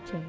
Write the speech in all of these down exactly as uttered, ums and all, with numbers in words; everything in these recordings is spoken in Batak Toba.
Sorry.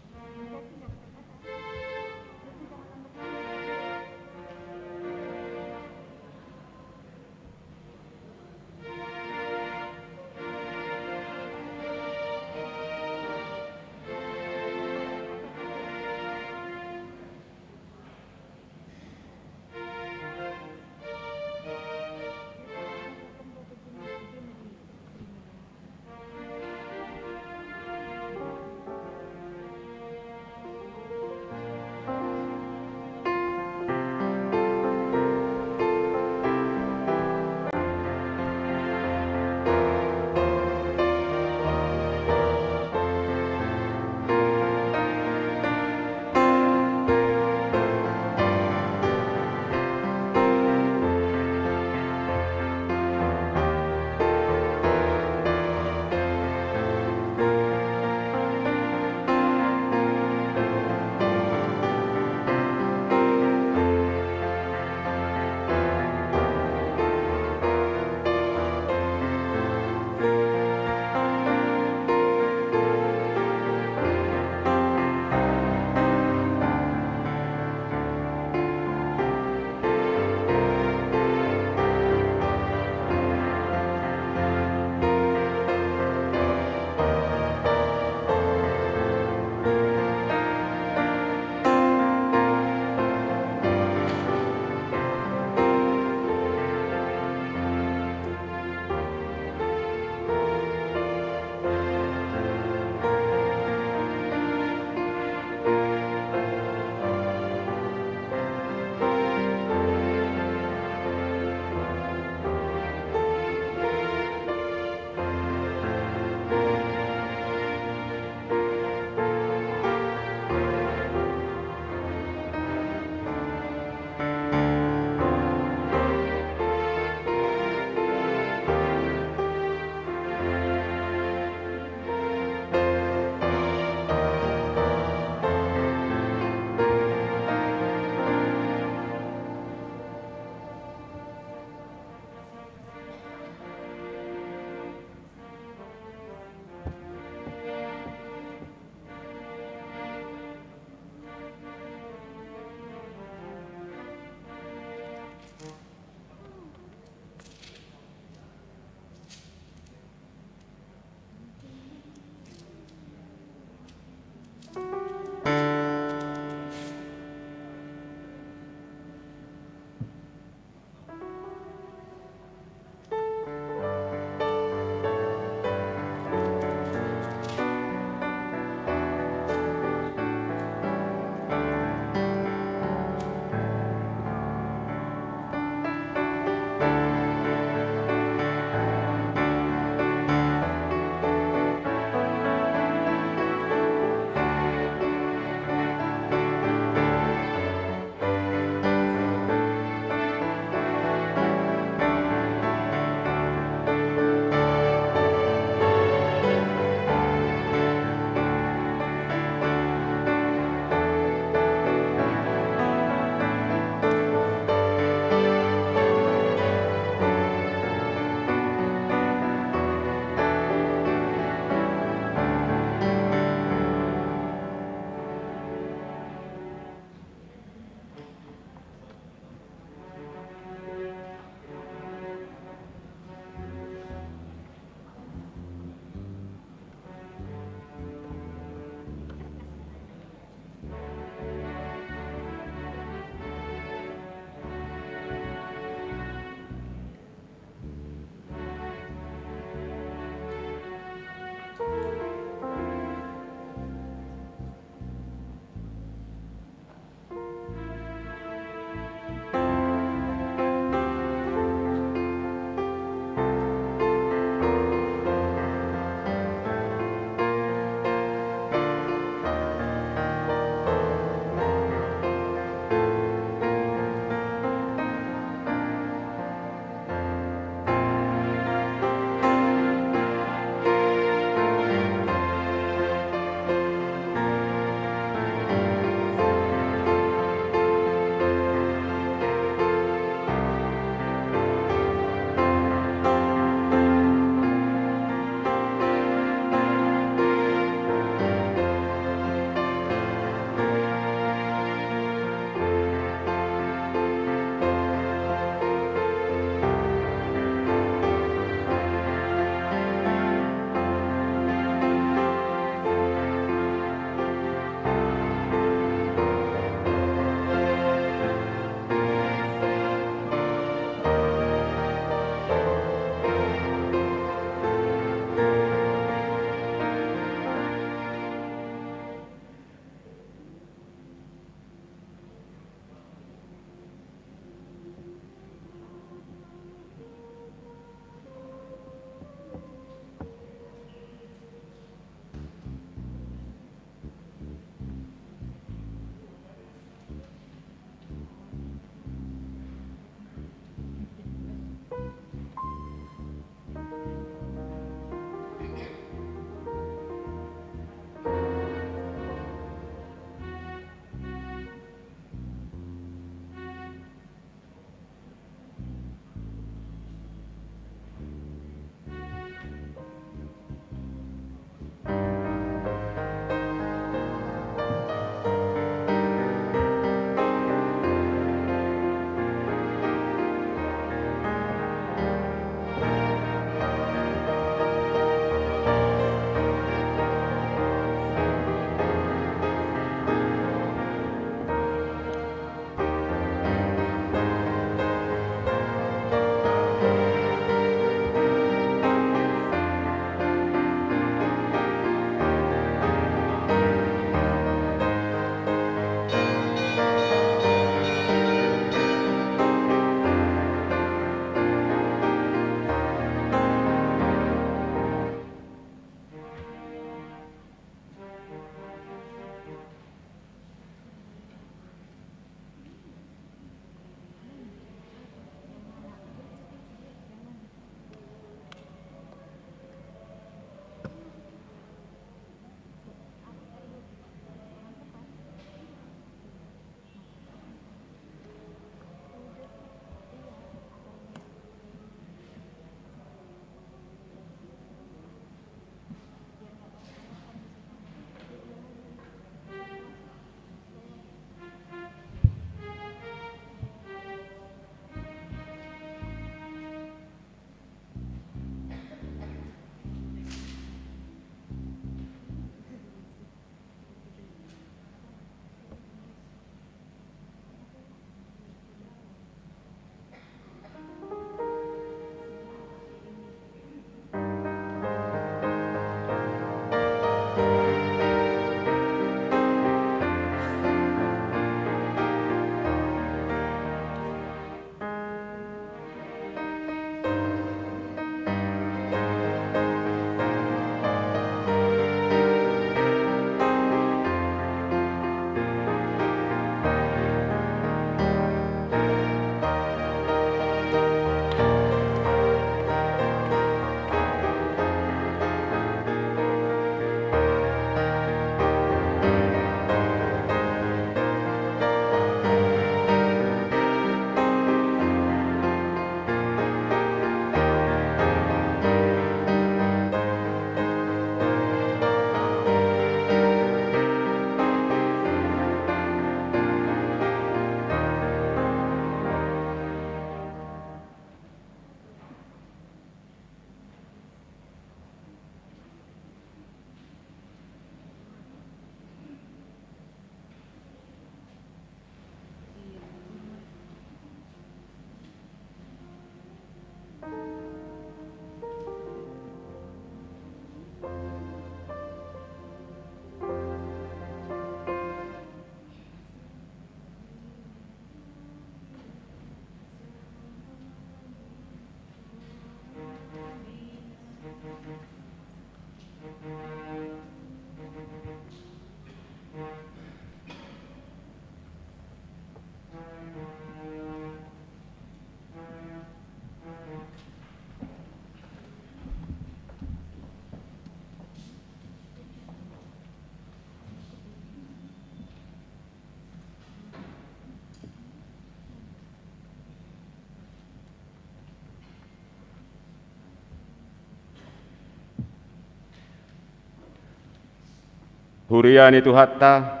Huria ni Tuhanta,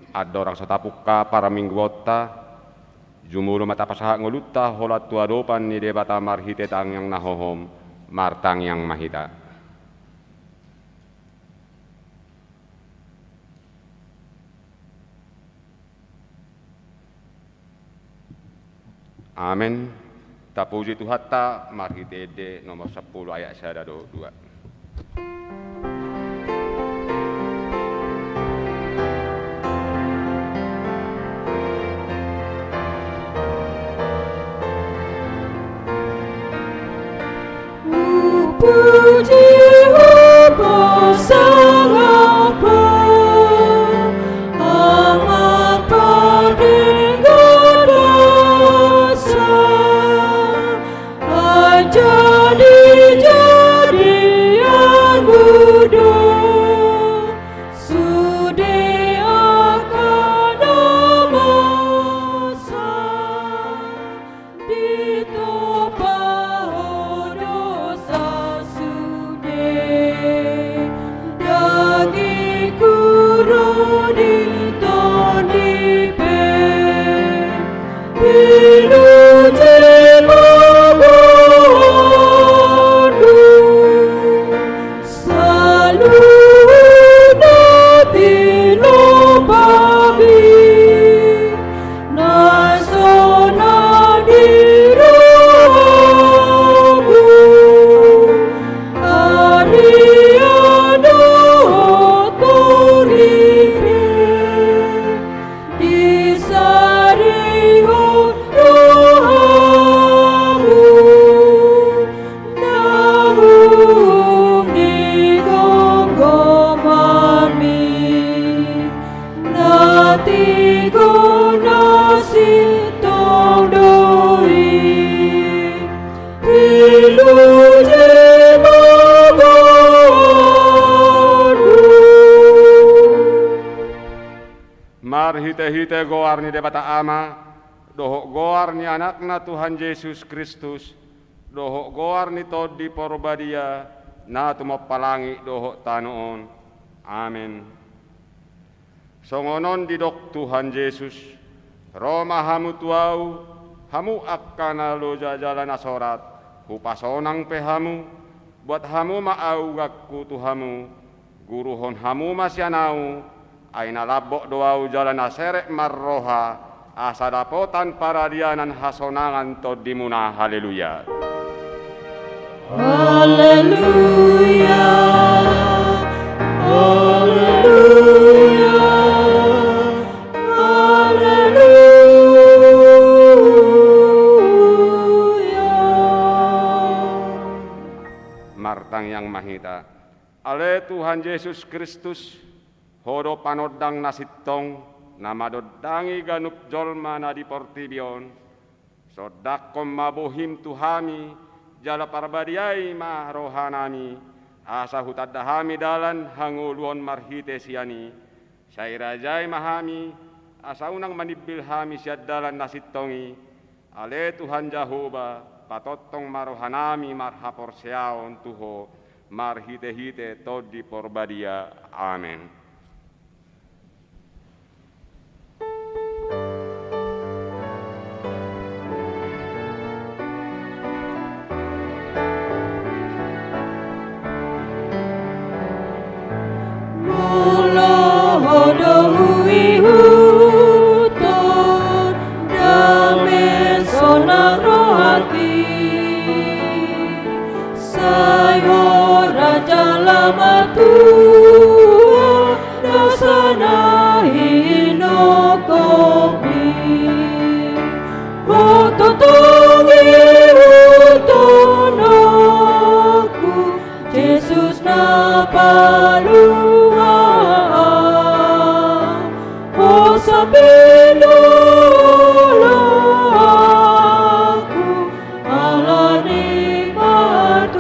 andorang so tapungka parmingguonta, jumolo ma tapasahat ngolunta holan tu adopan ni Debata marhite tangiang na hohom. Martangiang ma hita. Amen. Tapuji Tuhanta marhite ende nomor sampulu ayat sada dohot dua. Hupuji, hupasangap Ho, Ama pardenggan dosa, anjaha di jadianMu do sude angka na masa. Ditompa Ho dosa sude, dagingku ro di tondi pe, pilu jala goarMu. Saluhutna tinopa mi, na sonang di rohaMu, arian dohot toripe, disarihon rohaMu, naung di gomgomanMi, na tingkos na sintong do i, pilu jala goarMu. Marhitehite goar ni Debata Ama, dohot goar ni AnakNa Tuhan Jesus Kristus, dohot goar ni Tondi Porbadia, na tumompa langit dohot tano on. Amen. Songon on didok Tuhan Jesus: Ro ma hamu tu Ahu, hamu angka na loja jala na sorat, Hupasonang pe hamu. Buat hamu ma auganKu tu hamu, guruhon hamu ma sian Ahu, ai na lambok do Ahu jala na serep marroha, asa dapotan paradianan hasonangan tondimuna. Haleluya. Haleluya. Haleluya. Haleluya. Martangiang ma hita. Ale Tuhan Jesus Kristus, Ho do panondang na sintong, na mandondangi ganup jolma na di portibi on. Sondanghon ma bohim tu hami, jala parbadiai ma rohanami, asa hutanda hami dalan hangoluon marhite sian i. Sai rajai ma hami, asa unang manimbil hami sian dalan na sintong i. Ale Tuhan Jahowa, patongtong ma rohanami marhaporseaon tu Ho, marhitehite Tondi Porbadia. Amen. Molo Ho do huihuthon, dame sonang rohangki. Sai Ho raja na matua, dosa na hinongkomi. Ho tongtong ihuthononku, Jesus na paluahon. Ho sambing do ulaonku, ala ni matuaan.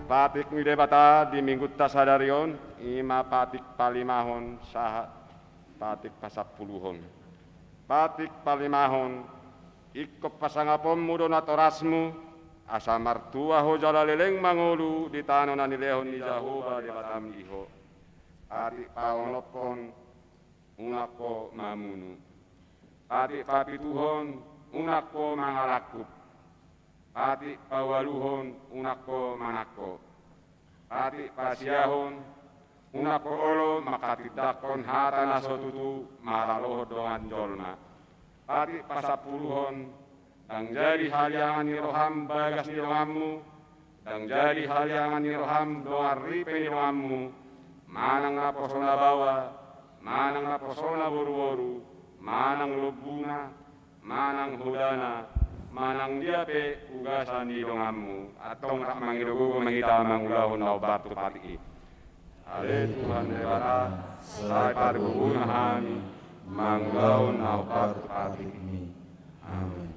Patik ni Debata di Minggunta sadari on, i ma patik palimahon sahat patik pasampuluhon. Patik palimahon. Ingkon pasangaponmu do natorasmu, asa martua ho jala leleng mangolu di tano na nilehon ni Jahowa Debatam di ho. Atik paonomhon, unang ho mamunu. Atik papituhon, unang ho mangalangkup. Atik paualuhon, unang ho manangko. Atik pasiahon, unang ho olo manghatindanghon hata na so tutu maralohon dongan jolma. Atik pasampuluhon, ndang jadi haliangan ni roham bagas ni donganmu, ndang jadi haliangan ni roham dongan ripe ni donganmu, manang naposona baoa, manang naposona boruboru, manang lombuna, manang hodana, manang dia pe ugasan ni donganmu. Antong rap mangido gogo ma hita mangulahon na hombar tu patik i. Ale Tuhan Debata, sai pargogoi ma hami mangulahon na hombar tu patikmi. Amen.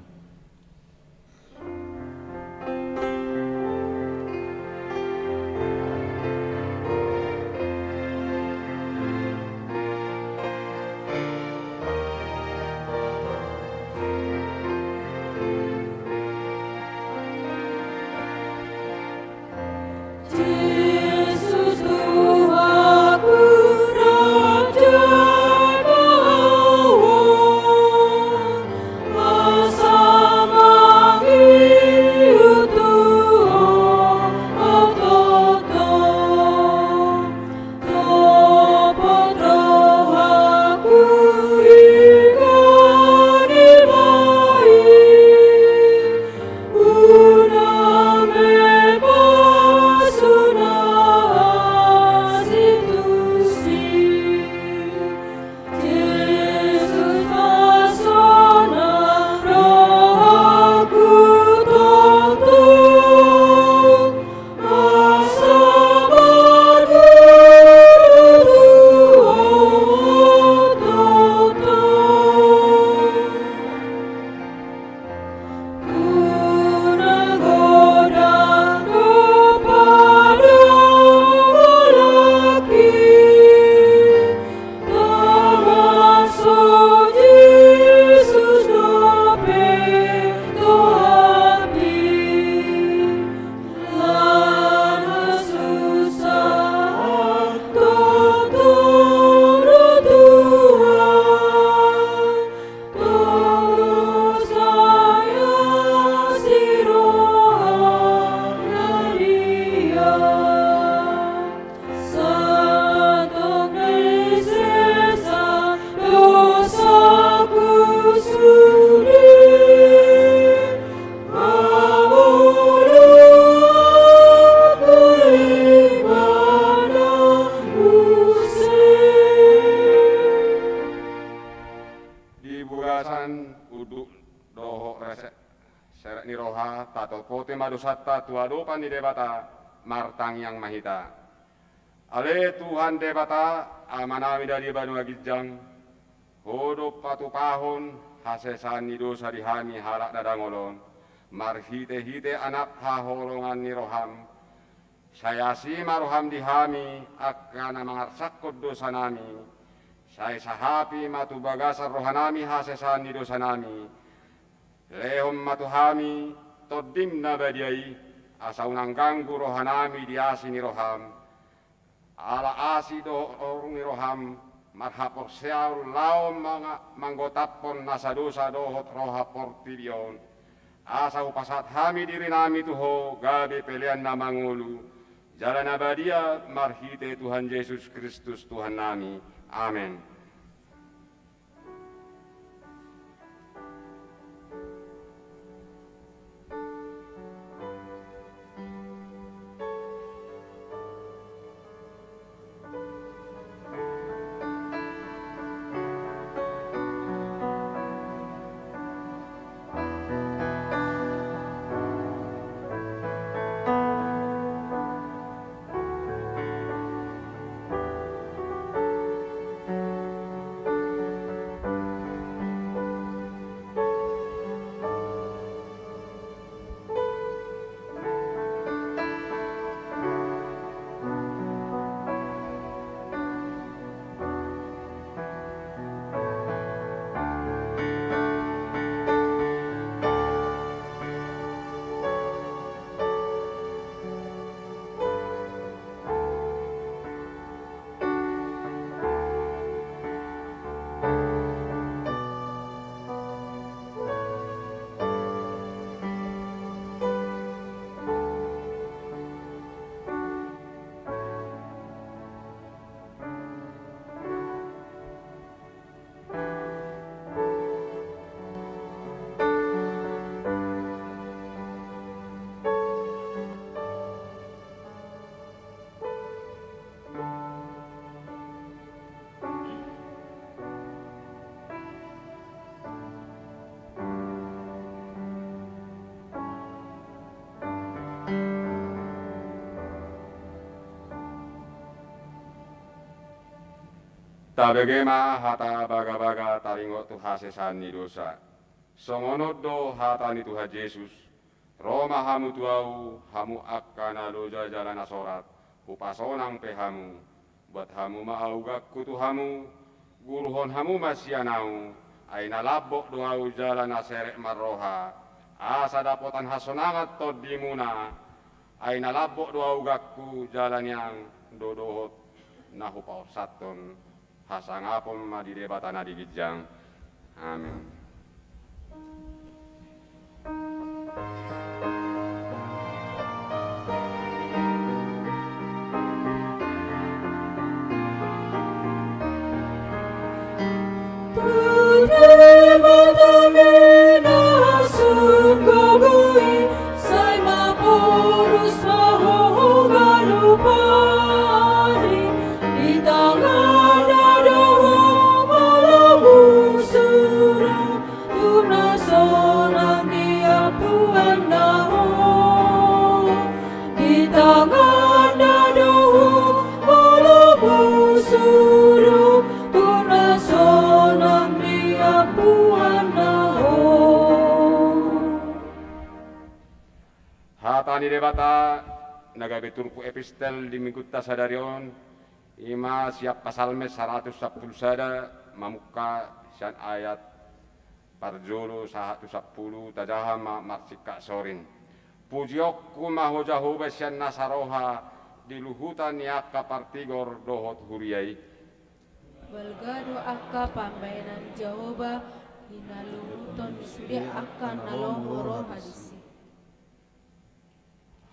Di bagasan unduk dohot rese-, serep ni roha, tatopoti ma dosanta tu adopan ni Debata, martangiang ma hita. Ale Tuhan Debata, Amanami na di banua ginjang, Ho do patupahon hasesaan ni dosa di hami halak na dangol on, marhitehite Anak haholongan ni roham. Sai asi ma roham di hami angka na mangarsakkon dosanami. Sai sahapi ma tu bagasan rohanami hasesaan ni dosanami. Lehon ma tu hami Tondim na badia i, asa unang ganggu rohanami di asi ni roham. Ala asi dohot toru ni roham, marhaporseaon laho manga-, manggotaphon nasa dosa dohot roha portibi on. Asa hupasahat hami dirinami tu Ho gabe pelean na mangolu, jala na badia, marhite Tuhan Jesus Kristus Tuhannami. Amen. Tabege ma hata bagabaga taringot tu hasesaan ni dosa. Songon on do hata ni Tuhan Jesus: Ro ma hamu tu Ahu, hamu angka na loja jala na sorat, hupasonang pe hamu. Buat hamu ma augangku tu hamu, guruhon hamu ma sian Ahu, ai na lambok do Ahu jala na serep marroha, asa dapotan hasonangan tondimuna. Ai na lambok do augangku jala niang do dohot na hupaorsathon. Hasangapon ma di Debata na di ginjang. Amen. Sai ma porus ma ho ganup ari, di tanganna do ho molo musura, tu na sonang di ampuanna ho. Di tanganna do ho molo musura, tu na sonang di ampuanna ho. Hata ni Debata na gabe turpuk epistel di minggunta sadari on, i ma sian Psalmen saratus sampulu sada, mamungka sian ayat parjolo sahat tu sampulu, tajaha ma marsingkat sorin. Pujionku ma ho Jahowa sian nasa roha di luhutan ni angka partigor dohot huria i. Balga do angka pambahenan ni Jahowa, hinalunguton ni sude angka na lomo roha disi.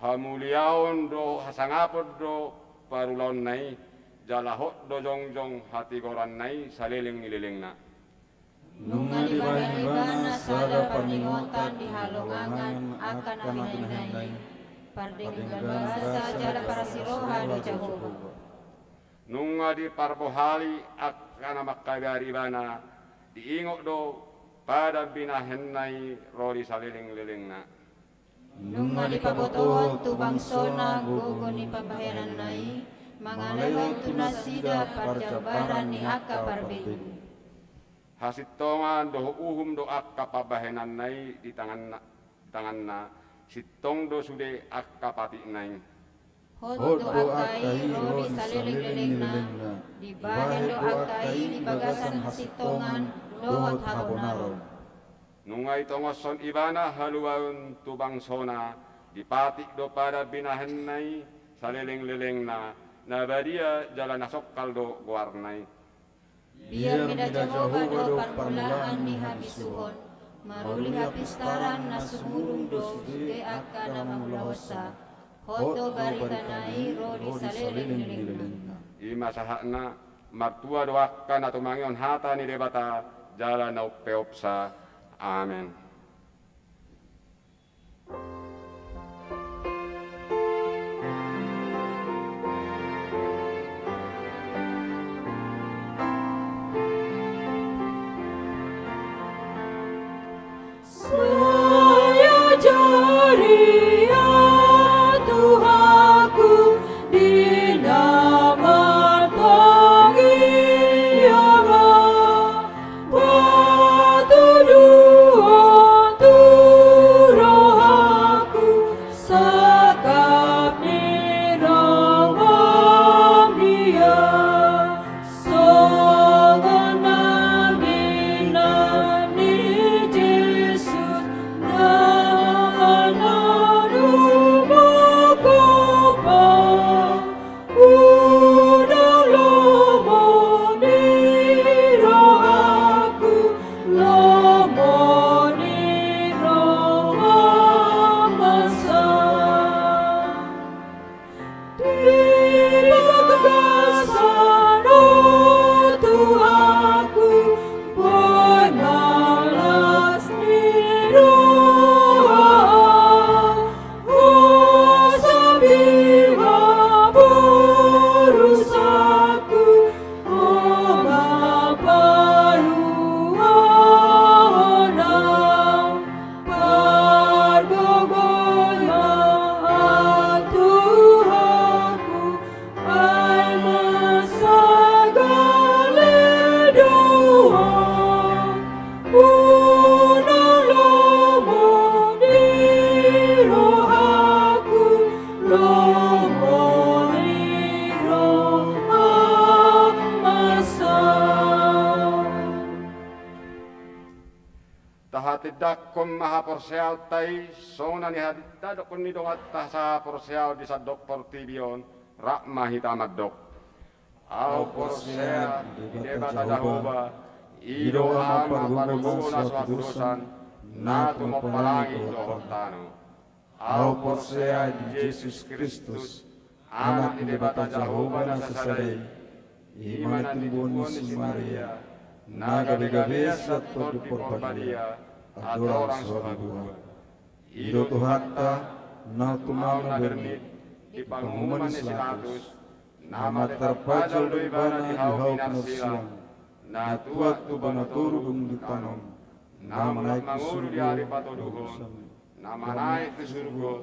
Hamuliaon do hasangapon do parulaonna i, jala hot do jongjong hatigoranna i saleleng ni lelengna. Nunga dibahen ibana sada parningotan di halongangan angka na binahenna i, pardenggan basa jala parasi roha do Jahowa. Nunga diparbohali angka na mangkabari ibana, diingot do padan binahenna i ro di saleleng-lelengna. Nunga dipabotohon tu bangsona gogo ni pambahenanna i, mangalehon tu nasida parjambaran ni angka parbegu. Hasintongan dohot uhum do angka pambahenanna i di tanganna, di tanganna, sintong do sude angka patikna i. Hot do angka i ro di saleleng-lelengna, dibahen do angka i di bagasan hasintongan dohot habonaron. Nunga itongoshon ibana haluaon tu bangsona, dipatik do padan binahenna i saleleng-lelengna, na badia jala na songkal do goarna i. Biar mida Jahowa do parmulaan ni habisuhon, maruli hapistaran na sumurung do sude angka na mangulahonsa, hot do baritana i ro di saleleng-lelengna. I ma sahatna. Martua do angka na tumangihon hata ni Debata jala na umpeopsa. Amen. Sai ajari, ya Tuhanku, di na martangiangan, patuduhon Tahatindangkon ma haporseaonta i, songon na nihadinda dokon ni donganta sahaporseaon di sandok portibi on, rap ma hita mandok. Ahu porsea di Debata Jahowa, i do Ama pargogoi na so hatudosan, na tumompa langit dohot tano. Ahu porsea di Jesus Kristus, Anak ni Debata Jahowa na sasada i, i ma na tinumbuhon ni si Maria, na gabe-gabe sian Tondi Porbadia, andorang so habubuhan. I do Tuhanta, na tumau na bernit, di panguhuman ni si Pilatus, na mate tarpajal do ibana di hau pinarsilang, na tuat tu bana toru dung ditanom, na mulak mangolu di ari patoluhon, na manaek tu surgo,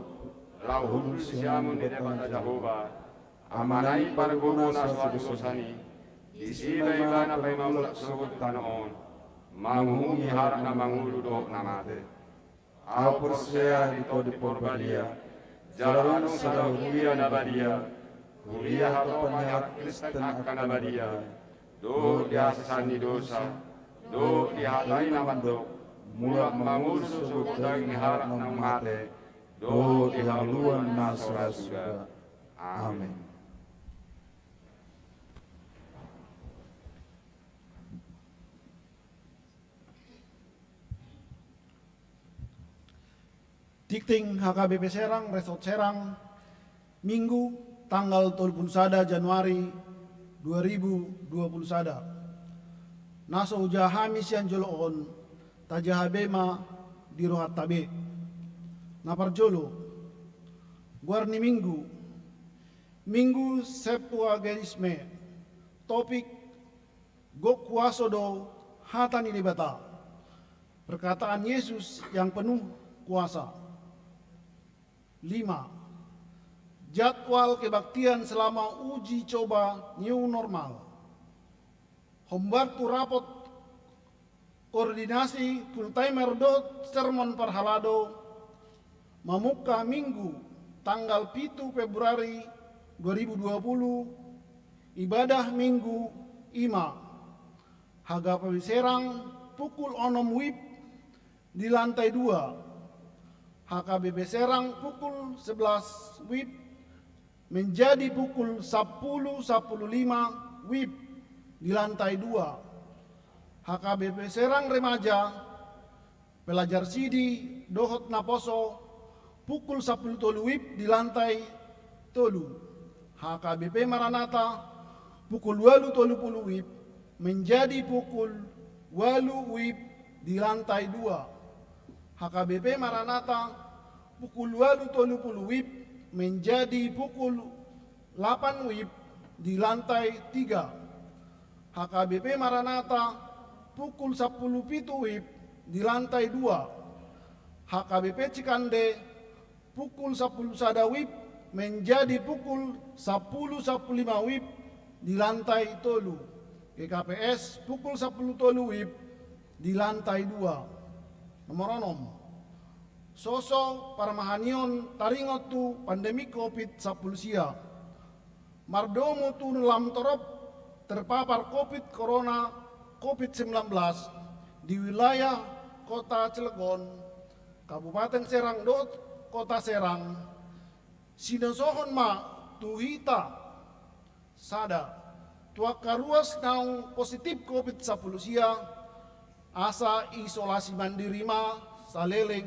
laho hundul siamun ni Debata Jahowa, Amana i pargogoi na so hatudosan i, disi ma ibana paima mulak sogot tu tano on, manguhupi halak na mangolu dohot na mate. Ahu porsea di Tondi Porbadia, jala adong sada huria na badia, huria hatopan ni halak Kristen angka na badia, dohot di hasesaan ni dosa, dohot di hata i na mandok, mulak mangolu sogot daging ni halak naung mate, dohot di hangoluan na so ra suda. Amen. Tingting H K B P Serang, Resort Serang, Minggu, tanggal tolu pulu sada Januari dua ribu dua pulu sada. Na so hujaha hami sian jolo on, tajaha be ma di rohanta be. Na parjolo, goar ni Minggu, Minggu Septuagesime, topik, gok huaso do hata ni Debata. Perkataan Yesus yang penuh kuasa. Lima, jadwal kebaktian selama uji coba new normal. Hombar tu rapot koordinasi full timer dohot sermon parhalado, mamungka Minggu tanggal pitu Februari dua ribu dua pulu, ibadah Minggu i ma, H K B P Serang pukul onom wib di lantai dua, H K B P Serang pukul sebelas wib menjadi pukul sapuluh, sapuluh lima wib di lantai dua. H K B P Serang Remaja, Pelajar Sidi dohot Naposo, pukul sapuluh tolu wib di lantai tolu. H K B P Maranatha, pukul ualu tolu pulu wib menjadi pukul ualu wib di lantai dua. H K B P Maranatha, pukul ualu tolu pulu wib menjadi pukul lapan wib di lantai tiga. H K B P Maranatha, pukul sapuluh pitu wib di lantai dua. H K B P Cikande, pukul sapuluh sada wib menjadi pukul sapuluh sapuluh lima wib di lantai tolu. G K P S, pukul sapuluh tolu wib di lantai dua. Nomor onom, soso parmahanion taringot tu pandemi covid sapuluh sia. Mardomu tu lam torop terpapar covid corona, covid sembilan belas di wilayah Kota Cilegon, Kabupaten Serang dohot Kota Serang, sinosohon ma tu hita sada, tu angka ruas naung positif covid sapuluh sia, asa isolasi mandiri ma saleleng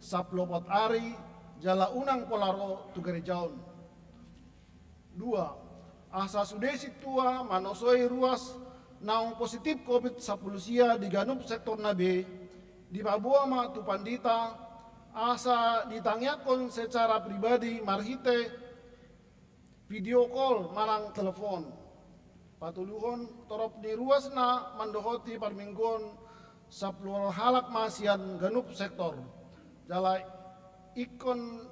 sampulu opat ari, jala unang pola ro tu gareja on. Dua, asa sude sintua manosoi ruas naung positif covid sapuluh sia di ganup sektorna be, dipaboa ma tu pandita, asa ditangiangkon secara pribadi marhite video call manang telepon. Patoluhon, torop ni ruas na mandohoti parmingguon sampulu onom halak ma sian ganup sektor. Jala ingkon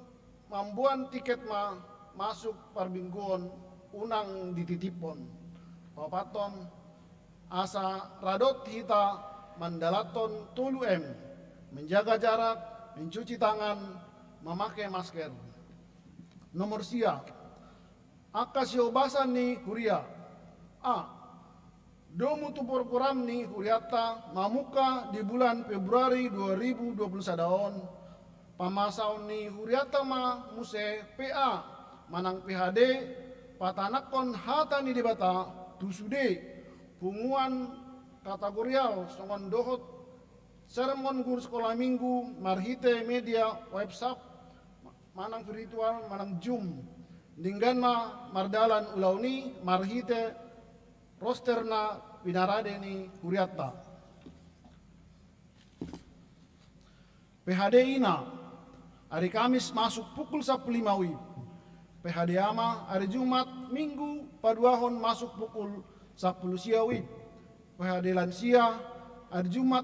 mamboan tiket ma masuk parmingguon, unang dititiphon. Paopathon, asa radot hita mandalathon tolu M, menjaga jarak, mencuci tangan, memakai masker. Nomor sia, angka sihobasan ni huria. A. Domu tu program ni hurianta mamungka di bulan Februari dua ribu dua puluh sada on, pamasaon ni hurianta ma muse P A manang P H D, patanakhon hata ni Debata tu sude punguan kategorial songon dohot sermon guru sekolah minggu marhite media WhatsApp manang virtual manang Zoom. Denggan ma mardalan ulaon i marhite roster na pinarade ni hurianta. P H D ina, ari Kamis masuk pukul sampulu lima WIB. P H D ama, ari Jumat, Minggu, paduahon masuk pukul sampulu sia WIB. P H D lansia, ari Jumat,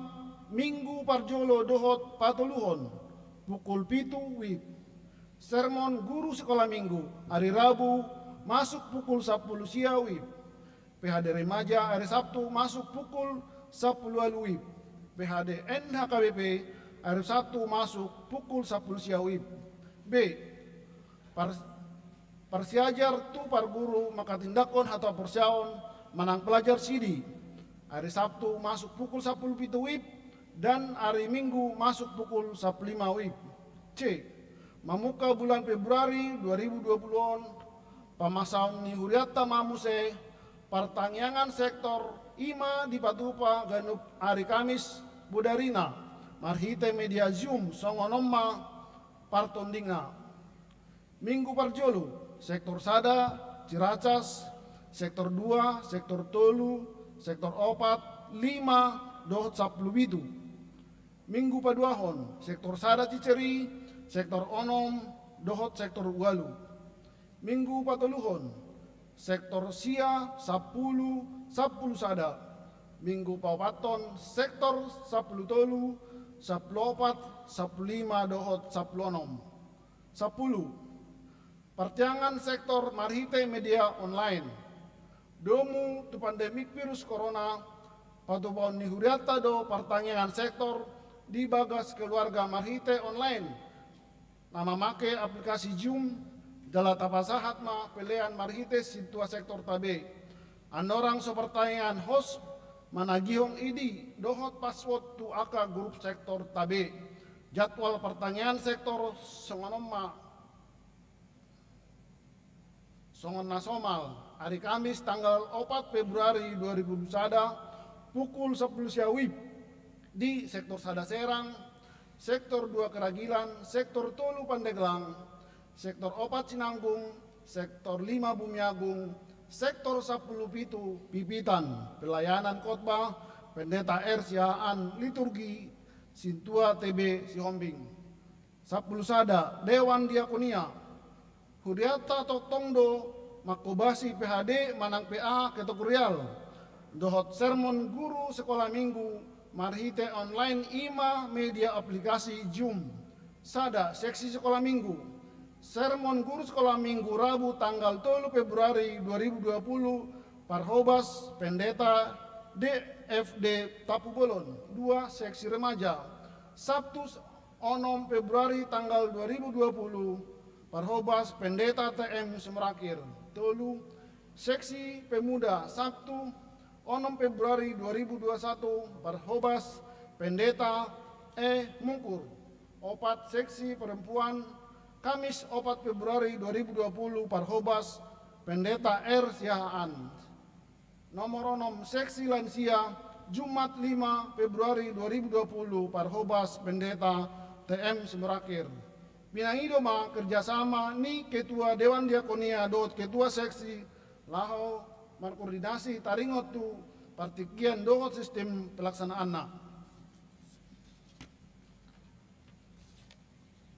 Minggu parjolo dohot patoluhon, pukul pitu WIB. Sermon guru sekolah minggu, ari Rabu, masuk pukul sampulu sia WIB. P H D remaja, ari Sabtu, masuk pukul sampulu ualu WIB. P H D N H K B P, ari Sabtu, masuk pukul sampulu sia WIB. B. Par-, parsiajar tu parguru manghatindanghon hata porseaon manang pelajar sidi. Ari Sabtu masuk pukul sampulu pitu WIB dan ari Minggu masuk pukul sampulu lima WIB. C. Mamungka bulan Februari dua ribu dua puluh on, pamasaon ni hurianta ma muse partangiangan sektor, i ma dipatupa ganup ari Kamis bodarina marhite media Zoom, songon on ma partondingna. Minggu parjolo, sektor sada, Ciracas, sektor dua, sektor tolu, sektor opat, lima, dohot sampulu pitu. Minggu paduahon, sektor sada Ciceri, sektor onom, dohot sektor ualu. Minggu patoluhon, sektor sia, sampulu, sampulu sada. Minggu paopathon, sektor sampulu tolu, sampulu opat, sampulu lima, dohot sampulu onom. Sampulu. Partangiangan sektor marhite media online. Domu tu pandemi virus corona, patupaon ni hurianta do partangiangan sektor di bagas keluarga marhite online, na mamake aplikasi Zoom, jala tapasahat ma pelean marhite sintua sektorta be. Andorang so partangiangan, host managihon I D dohot password tu angka grup sektorta be. Jadwal partangiangan sektor songon on ma. Songon na somal, ari Kamis tanggal opat Februari dua ribu dua puluh sada, pukul sampulu sia WIB, di sektor sada Serang, sektor dua Keragilan, sektor tolu Pandeglang, sektor opat Sinanggung, sektor lima Bumiagung, sektor sampulu pitu Pipitan. Pelayanan khotbah, Pendeta R Siahaan, liturgi, Sintua T B Sihombing. Sampulu sada, Dewan Diakonia. Hurianta tongtong do manghobasi P H D manang P A kategorial dohot sermon guru sekolah minggu marhite online, i ma media aplikasi Zoom. Sada, seksi sekolah minggu. Sermon guru sekolah minggu Rabu tanggal tolu Februari dua ribu dua puluh, parhobas Pendeta D F D Tampubolon. Dua, seksi remaja. Sabtu onom Februari tanggal dua ribu dua puluh, parhobas Pendeta T M Sumrakir. Tolu, seksi pemuda, Sabtu onom Februari dua ribu dua puluh satu, parhobas Pendeta E Mungkur. Opat, seksi perempuan, Kamis opat Februari dua ribu dua puluh, parhobas Pendeta R Siahaan. Nomor onom, seksi lansia, Jumat lima Februari dua ribu dua puluh, parhobas Pendeta T M Sumrakir. Pinangido ma kerjasama ni ketua Dewan Diakonia dohot ketua seksi laho markoordinasi taringot tu partingkian dohot sistem pelaksanaanna.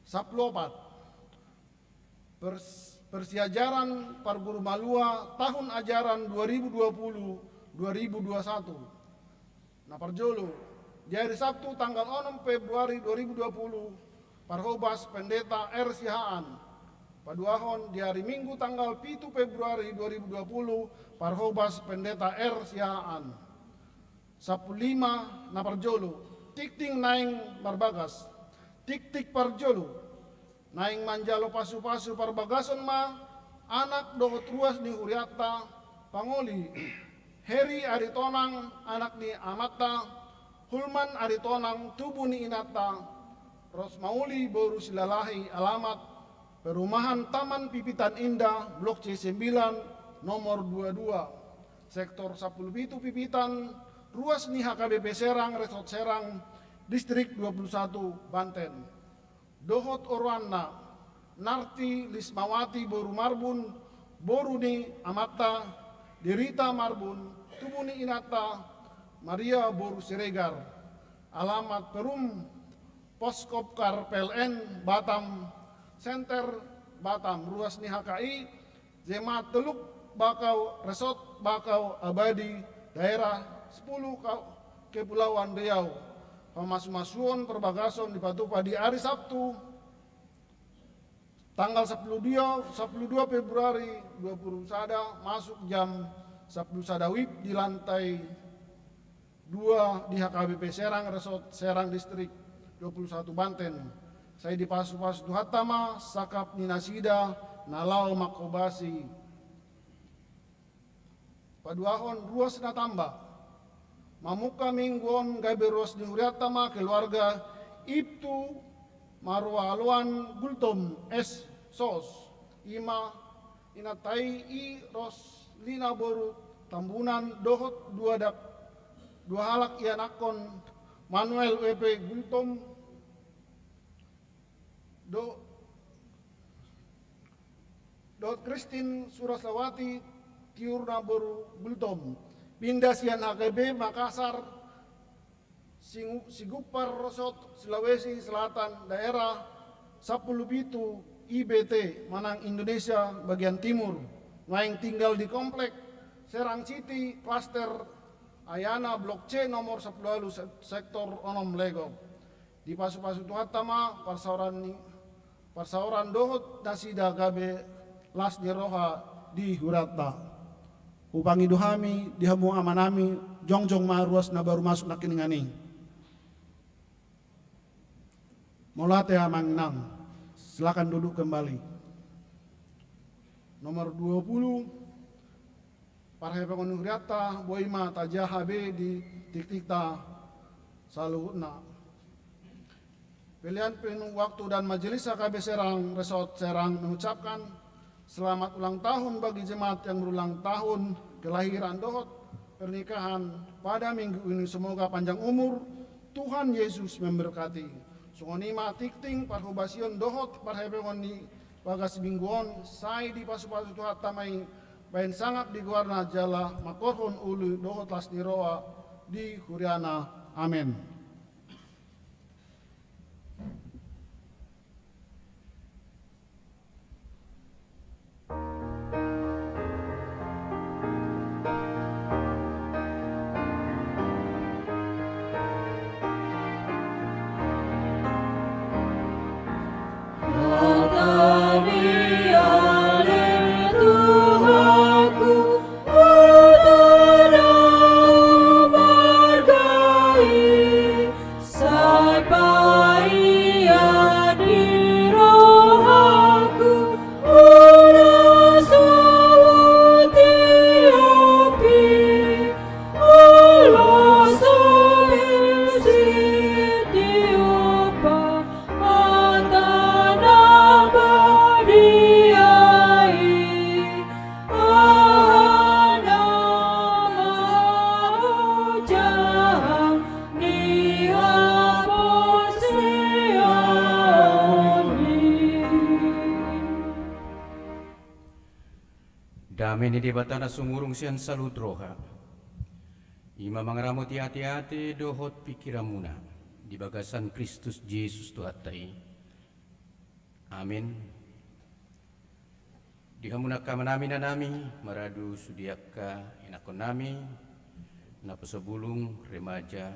Sampulu opat. Pers-, persiajaran parguru malua tahun ajaran dua ribu dua puluh dua ribu dua puluh satu. Na parjolo, di ari Sabtu tanggal onom Februari dua ribu dua puluh, parhobas Pendeta R Siahaan. Paduahon, di ari Minggu tanggal pitu Februari dua ribu dua puluh, parhobas Pendeta R Siahaan. Sampulu lima, na parjolo, tingting naeng marbagas. Tingting parjolo, Naeng manjalo pasupasu parbagason ma anak dohot ruas ni hurianta, pangoli Heri Aritonang anak ni amanta, Hulman Aritonang tubu ni inanta, ros Mauli boru Silalahi, alamat perumahan Taman Pipitan Indah, blok C sembilan, nomor dua dua, sektor sampulu pitu Pipitan, ruas ni H K B P Serang, Resort Serang, Distrik dua pulu satu, Banten. Dohot oroanna, Narti Lismawati boru Marbun, boru ni amanta, Derita Marbun, tubu ni inanta, Maria boru Siregar. Alamat Perum, Poskopkar P L N Batam, Center Batam, ruas ni H K I, Jemaat Teluk Bakau, Resort Bakau Abadi, daerah sepuluh Kau-, Kepulauan Riau. Pamasumasuon parbagason dipatupa di ari Sabtu, tanggal sampulu dua, sampulu dua Februari dua pulu sada, masuk jam sampulu sada WIB di lantai dua di H K B P Serang, Resort Serang, Distrik dua pulu satu, Banten. Sai dipasupasu Tuhanta ma sangkap ni nasida na laho manghobasi. Paduahon, ruas na tamba. Mamungka minggu on gabe ruas ni hurianta ma keluarga Ibtu Marualoan Gultom, S Sos. Ima inanta i, i Roslina boru Tambunan, dohot dua dak-, dua halak ianakhon, Manuel W P Gultom, do-, dohot Kristin Suraslawati Tiurna boru Gultom. Pinda sian H K B Makassar, Singu-, Sigumpar, Resort Sulawesi Selatan, daerah sampulu pitu I B T, manang Indonesia bagian timur. Naeng tinggal di komplek Serang City, klaster Ayana, blok C, nomor sampulu ualu, se-, sektor onom, Legok. Dipasupasu Tuhanta ma parsaoran ni, parsaoran dohot nasida gabe las ni roha di hurianta. Hupangido hami di hamu amanami, jongjong ma ruas na baru masuk nangkiningan i. Mauliate, Amang Inang. Silakan duduk kembali. Nomor dua puluh, parhepengon ni hurianta, boi ma tajaha be di tiktikta saluhutna. Pelean penuh waktu dan majelis H K B Serang, Resort Serang mengucapkan selamat ulang tahun bagi jemaat yang berulang tahun kelahiran dohot pernikahan pada minggu ini. Semoga panjang umur, Tuhan Yesus memberkati. Songon i ma tingting parhobasion dohot parhepengon ni bagas minggu on, sai dipasupasu Tuhanta ma i baen sangap di goarna jala mangkorhon uli dohot las ni roha di huriana. Amen. Sai paia di rohaku, ulos uti opi, ulos opi sitiupa, hata na badia i. Dame ni Debata na sumurung sian saluhut roha, i ma mangaramoti ateate dohot pingkiranmuna di bagasan Kristus Jesus Tuhanta i. Amin. Di hamu angka amanami, inanami, maradu sude angka ianakhonnami, naposo bulung, remaja,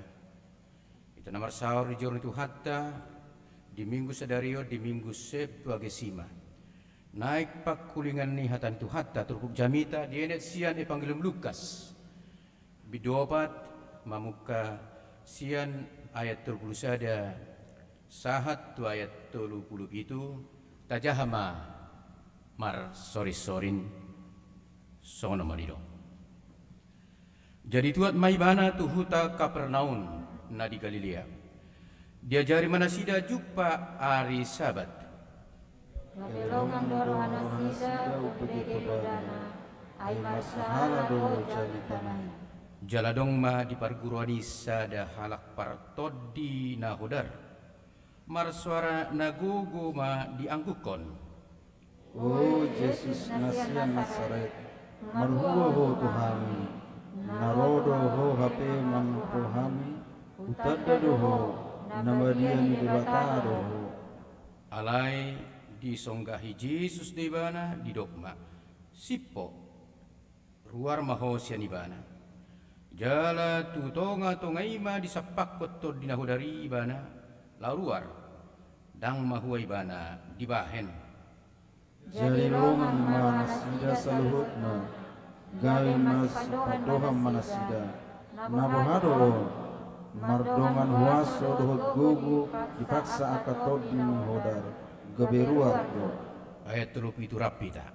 hita na marsaor di joro ni Tuhanta di Minggu sadari on, di Minggu Septuagesima. Naeng pangkulingan ni hata ni Tuhanta turpuk jamita dienet sian Evangelium Lukas. Bindu opat, mamungka sian ayat tolu pulu sada sahat tu ayat tolu pulu pitu, Tajaha ma marsorinsorin. Songon on ma didok. Jadi tuat ma ibana tu huta Kapernaum na di Galilea. Diajari ma nasida jumpa ari Sabat. Gabe longang do roha nasida umbege ibana, ai marsahala do jamitana i. Jala adong ma di parguruan i sada halak partondi na hodar. Marsoara na gogo ma diangguhon. O Jesus na sian Nasaret, marhua ho tu hami, na ro do ho hape mangupo hami, hutanda do ho, na badia ni Debata do ho. Alai disonggahi Jesus do ibana, didok ma: Sip ho, ruar ma ho sian ibana. Jala tu tongatonga i ma disampakhon tondi na hodar i ibana, laho ruar, ndang mahua ibana dibahen. Jadi longang ma nasida saluhutna, gabe ma sipandohan ma nasida: Na boha do on? Mardongan huaso dohot gogo dipaksa angka tondi na hodar, gabe ruar do. Ayat tolu pulu pitu, rap hita.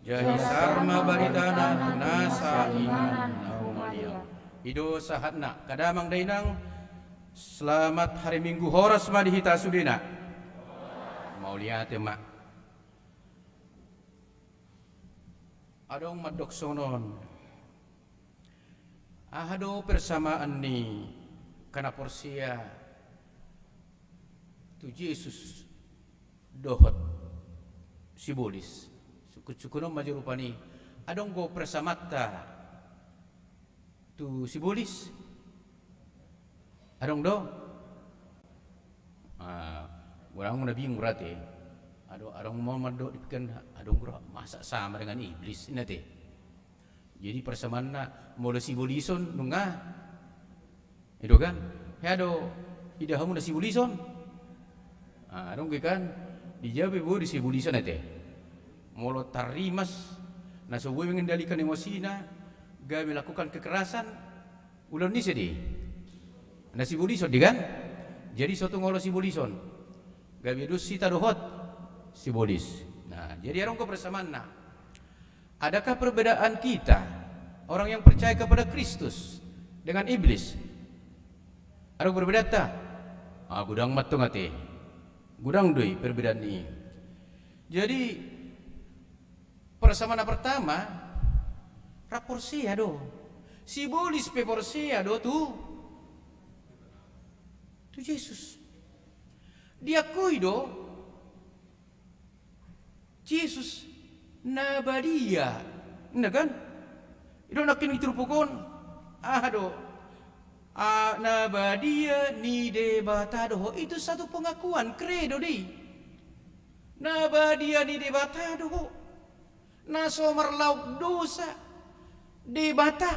Jadi sahat ma baritana tu nasa inang na humaliang. I do sahatna. Angka damang dainang, selamat hari Minggu, horas ma di hita sudena. Mauliate ma. Adong mandok songon on. Aha do persamaan ni angka na porsea tu Jesus dohot sibolis? Sungkunsungkun on ma jo rupani. Adong do persamaanta tu sibolis? Adong do? Ah, godang na bingung berarti. Adong, adong ma mandok di pikiran, adong do, masa sama dengan iblis, ninna te. Jadi persamaanna molo sibolison nunga. I do kan? Hea do, ida hamu na sibolison? Ah, adong do i kan? Dijawab i, boi do sibolison ate. Molo tarrimas, na so boi mengendalikan emosina, gabe melakukan kekerasan, ulaon ni ise do i? Na sibolison do i kan? Jadi so tung olo sibolison. Gabe dos hita dohot sibolis. Nah, jadi adong do persamaanna. Adakah perbedaan kita, orang yang percaya kepada Kristus, dengan iblis? Adong perbedaanta? Ah, godang ma antong ate. Godang do i perbedaan i. Jadi, persamaan na pertama, rap porsea do. Sibolis pe porsea do tu, tu Jesus. Diakui do Jesus na badia, ninna kan? I do nangkin di turpuk on. Aha do? Ah, na badia ni Debata do ho. Itu satu pengakuan, credo do i. Na badia ni Debata do ho. Na so marlaok dosa Debata.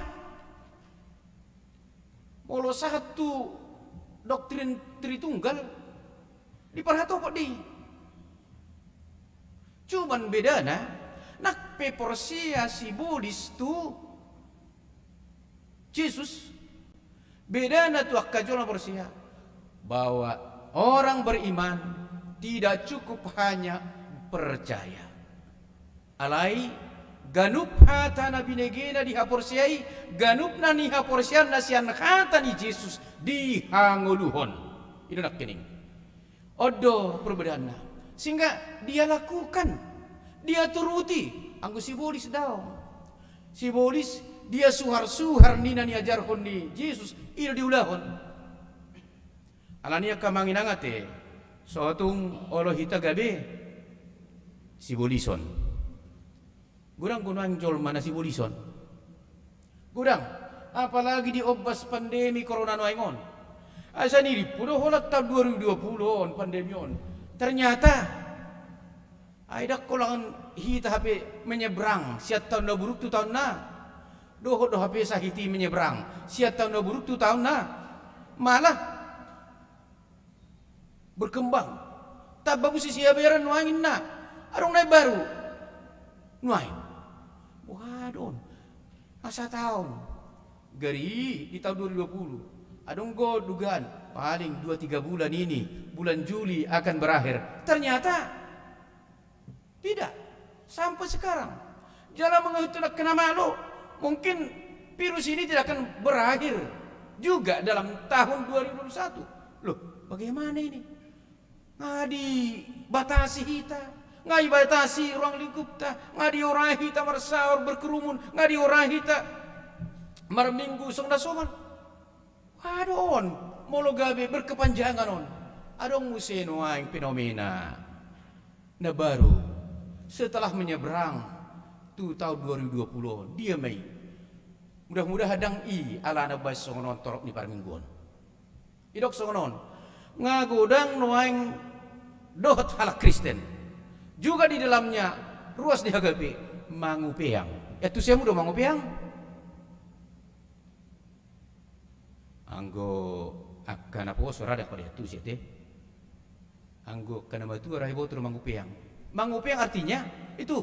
Molo sahat tu doktrin Tritunggal, diparhatopot do i. Cuman bedana, nang pe porsea sibolis tu Jesus, bedana tu angka jolma porsea, bahwa orang beriman tidak cukup hanya percaya. Alai, ganup hata na binegena di haporseai, ganup na nihaporseanna sian hata ni Jesus dihangoluhon. I do nangkining. On do perbedaanna. Sehingga dia lakukan, dia turuti, anggo sibolis daong. Sibolis dia suharsuhar ni na niajarhon ni Jesus, i do diulahon. Alani i angka amang inang ate, so tung olo hita gabe sibolison. Godang do nuaeng jolma na sibolison. Godang, apalagi di ombas pandemi corona nuaeng on. Asa nirimpu do holan taon dua ribu dua puluh on pandemi on. Ternyata, ai ndang holan hita hape menyeberang sian taon na buruk tu taon na, dohot do hape sahit i menyeberang sian taon na buruk tu taon na, malah berkembang. Tamba muse siaberan nuaeng ninna. Adong na imbaru nuaeng. Boha do on? Asa taon. Gari i di taon dua ribu dua puluh. Adong do dugaan, paling dua tiga bulan ini, bulan Juli akan berakhir. Ternyata Tidak. Sampai sekarang. Jala mangihut tu angka na malo, mungkin virus ini tidak akan berakhir juga dalam tahun dua ribu dua puluh satu. Loh, bagaimana ini? Nga dibatasi hita, nga dibatasi ruang lingkupta, nga diorai hita marsaor berkerumun, nga diorai hita marminggu songon na somal. Adong on, molo gabe berkepanjangan on. Adong muse nuaeng fenomena na baru setelah menyeberang tu tahun dua ribu dua puluh on. Dia ma i? Mudah-mudahan ndang i alana umbaen songon on torop ni parmingguon. Didok songon on, nga godang nuaeng dohot halak Kristen juga di dalamnya, ruas di H K P, mangupeang. Antusiasme do mangupeang. Anggo angka naposo ra ndang padiantusi ate. Anggo angka na matua ra iboto do mangupeang. Mangupeang artinya itu,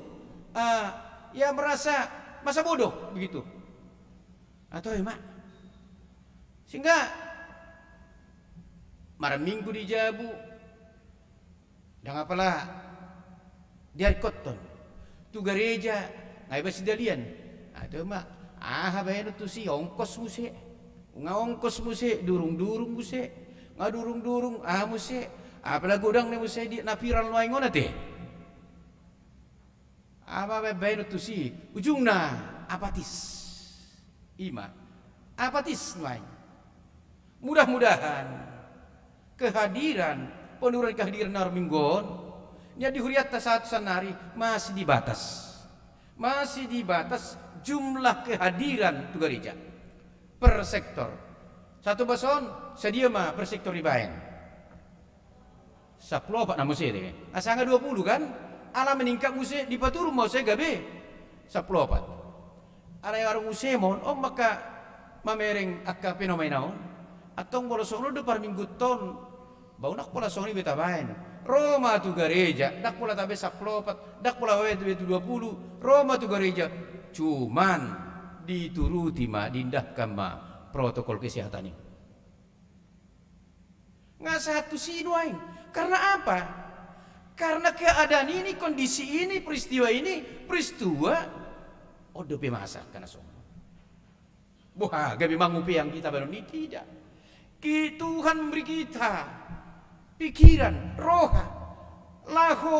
ah, ya merasa masa bodoh begitu. Atau ima, sehingga marminggu di jabu, ndang apala diarikothon tu gareja, nga iba sidalian. Atau ima, aha baenon tusi, ongkos muse. Nga ongkos muse, durung-durung muse. Nga durung-durung, aha muse. Apala godang ni muse di na viral nuaeng on ate. Aha baenon tusi, ujungna apatis. Ima, apatis nuaeng. Mudah-mudahan kehadiran, penurunan kehadiran na marminggu on, nian di hurianta sahat tu sannari masih di batas. Masih di batas jumlah kehadiran tu gareja. Per sektor. Satumbas on, sadia ma per sektor dibaen? Sampulu opat na muse ate. Asa nga dua pulu kan? Ala meningkat muse, dipaturun ma muse gabe sampulu opat. Alai adong muse ma on, on ma angka mamereng angka fenomena on. Antong molo songon on do parmingguonta on, ba ndang pola songon i be tabaen. Ro ma tu gareja, ndang pola tabaen sampulu opat, ndang pola tabaen tu dua pulu, ro ma tu gareja. Cuman dituruti ma, diindahkan ma protokol kesehatan i. Nga sahat tusi nuaeng. Karena apa? Karena keadaan ini, kondisi ini, peristiwa ini, peristiwa on dope masa angka na somal. Boha gabe mangupeang hita baenon i? Tidak. Ki Tuhan memberi kita pikiran, roha, laho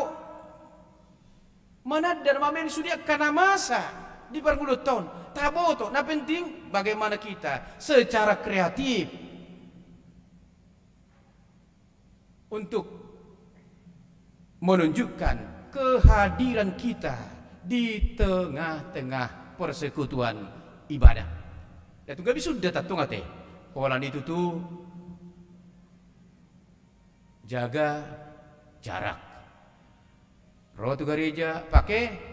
mananda, mamereng sude angka na masa di parngoluonta on. Taboto, na penting bagaimana kita secara kreatif untuk menunjukkan kehadiran kita di tengah-tengah persekutuan ibadah. Dan tung gabe suda tantong ate. Pola ni tutu, jaga jarak. Ro tu gareja, pake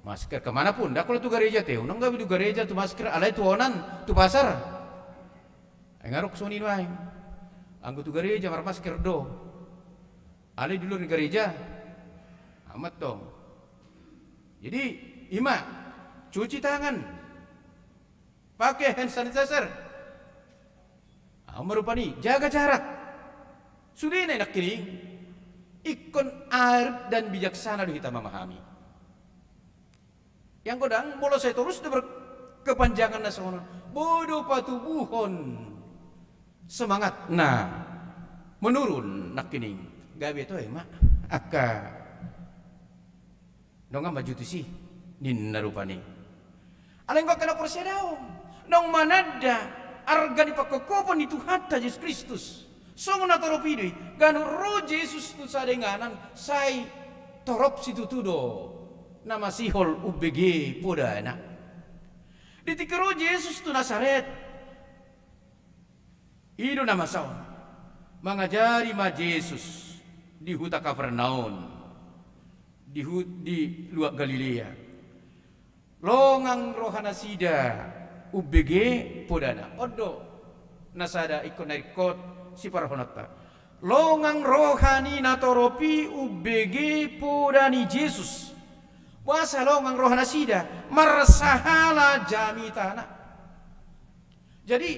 masker kemanapun. Ndang pola tu gareja ate, unang gabe tu gareja tu masker, alai tu onan, tu pasar. Ai nga adong songon i nuaeng. Anggo tu gareja marmasker do. Alai di luar ni gareja, amat tong. Jadi, ima, cuci tangan. Pake hand sanitizer. Aha ma rupani, jaga jarak. Sudena i nangkining, ingkon arif dan bijaksana do hita mamahami. Yang godang, molo sai torus do berkepanjangan na songon on, boi do patubuhon semangat na menurun nangkining. Gabe toe ma angka dongan manjutusi ninna rupani. Alai anggo angka na porsea daong, naung mananda arga ni pangkophopon ni Tuhanta Jesus Kristus. Songon na torop i do i, ganup ro Jesus tu sada inganan, sai torop situtu do na masihol umbege podana. Di tingki ro Jesus tu Nasaret, i do na masa on. Mangajari ma Jesus di huta Kapernaum, di hu-, di luat Galilea. Longang rohanasida umbege podana. On do na sada ingkon na ringkot siparrohahononta. Longang roha ni natorop i umbege poda ni Jesus. Boasa longang rohanasida? Marsahala jamitana. Jadi,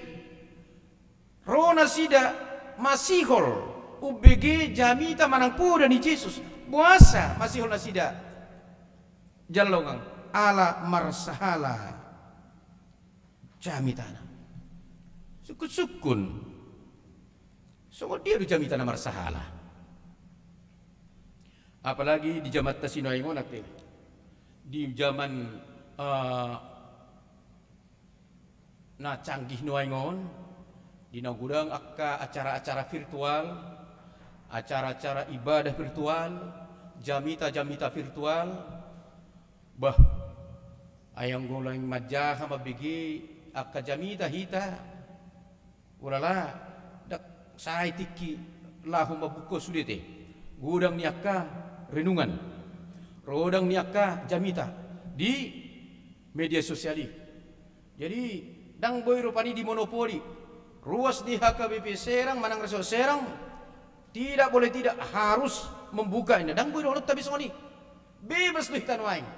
ro nasida masihol umbege jamita manang poda ni Jesus. Boasa masihol nasida jala longang? Ala marsahala jamitana. Sungkun-sungkun. Songon dia do jamita na marsahala? Apalagi di jamanta sinuaeng on ate. Di jaman, eh, na canggih nuaeng on, di na godang angka acara-acara virtual, acara-acara ibadah virtual, jamita-jamita virtual, bah, ai anggo naeng manjaha mambege angka jamita hita, ulala, ndang sai tingki laho mambuka sude te. Godang ni angka renungan, godang ni angka jamita di media sosial i. Jadi, ndang boi rupani dimonopoli. Ruas di H K B P Serang manang Resort Serang, tidak boleh tidak, harus membuka ini. Ndang boi dohononta be songon i. Bebas do hita nuaeng.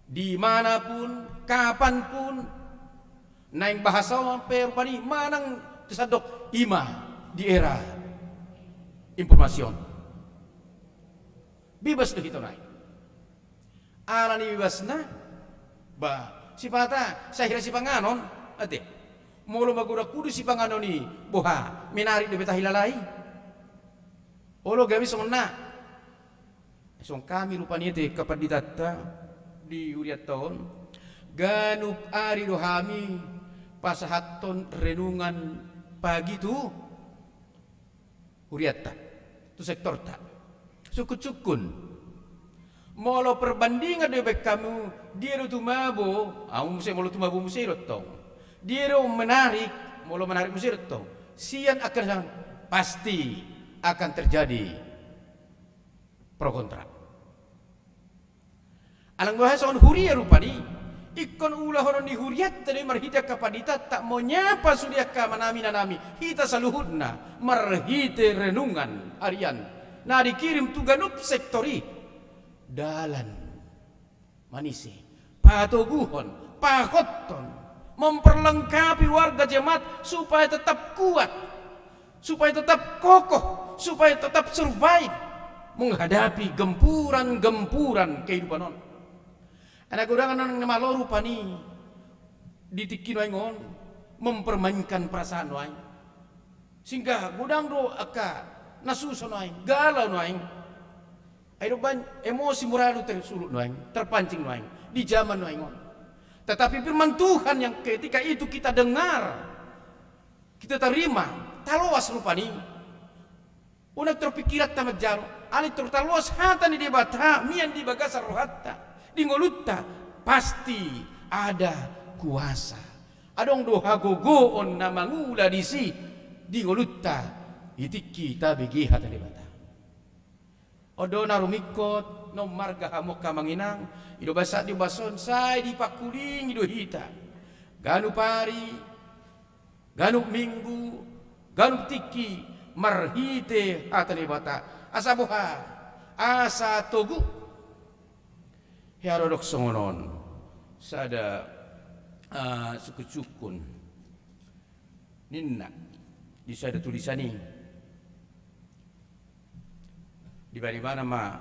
Di mana pun, kapan pun, naeng bahasa on pe rupani manang sandok ima di era informasi on. Bebas do hita nuaeng. Ala ni bebasna, ba, sipata, sahira sipanganon, ate. Molo magodang huda sipanganon i, boha, menarik dope tahilalai? Olo gabe songon na. Songon hami rupani ate angka panditanta di hurianta on, ganup ari do hami pasahathon renungan pagi tu hurianta, tu sektorta. Sungkun-sungkun. Molo perbandingan do dibaen hamu, dia do tumabo, hamu muse molo tumabo muse do tong. Dia do menarik, molo menarik muse do tong. Sian angka na, pasti akan terjadi pro kontra. Ala nunga songon huria rupani, ingkon ulahonon ni hurianta do i marhite angka panditanta, manyapa sude angka amanami, inanami, hita saluhutna, marhite renungan harian na dikirim tu ganup sektor i. Dalan manise, patoguhon, pahothon, memperlengkapi warga jemaat supaya tetap kuat, supaya tetap kokoh, supaya tetap survive menghadapi gempuran-gempuran kehidupan on. Ai na godang na malo rupani di tingki nuaeng on mempermainkan perasaan nuaeng. Sehingga godang do angka na susa nuaeng, galau nuaeng. Ai do umbahen emosi mura do tersulut nuaeng, terpancing nuaeng di zaman nuaeng on. Tetapi firman Tuhan yang ketika itu kita dengar, kita terima, taloas rupani. Unang tor pingkiranta manjalo, alai tor taloas hata ni Debata mian di bagasan rohanta, di ngolunta, pasti ada kuasa. Adong do hagogoon na mangula disi di ngolunta, di tingki tabege hata ni Debata. On do na rumingkot, naung marga hamu angka amang inang, i do basa di bason sai dipangkulingi do hita. Ganup ari, ganup minggu, ganup tingki marhite hata ni Debata. Asa boha, asa togu. Hea do didok songon on, sada, ah, sungkun-sungkun. Ninna, di sada tulisan i. Di bagaimana ma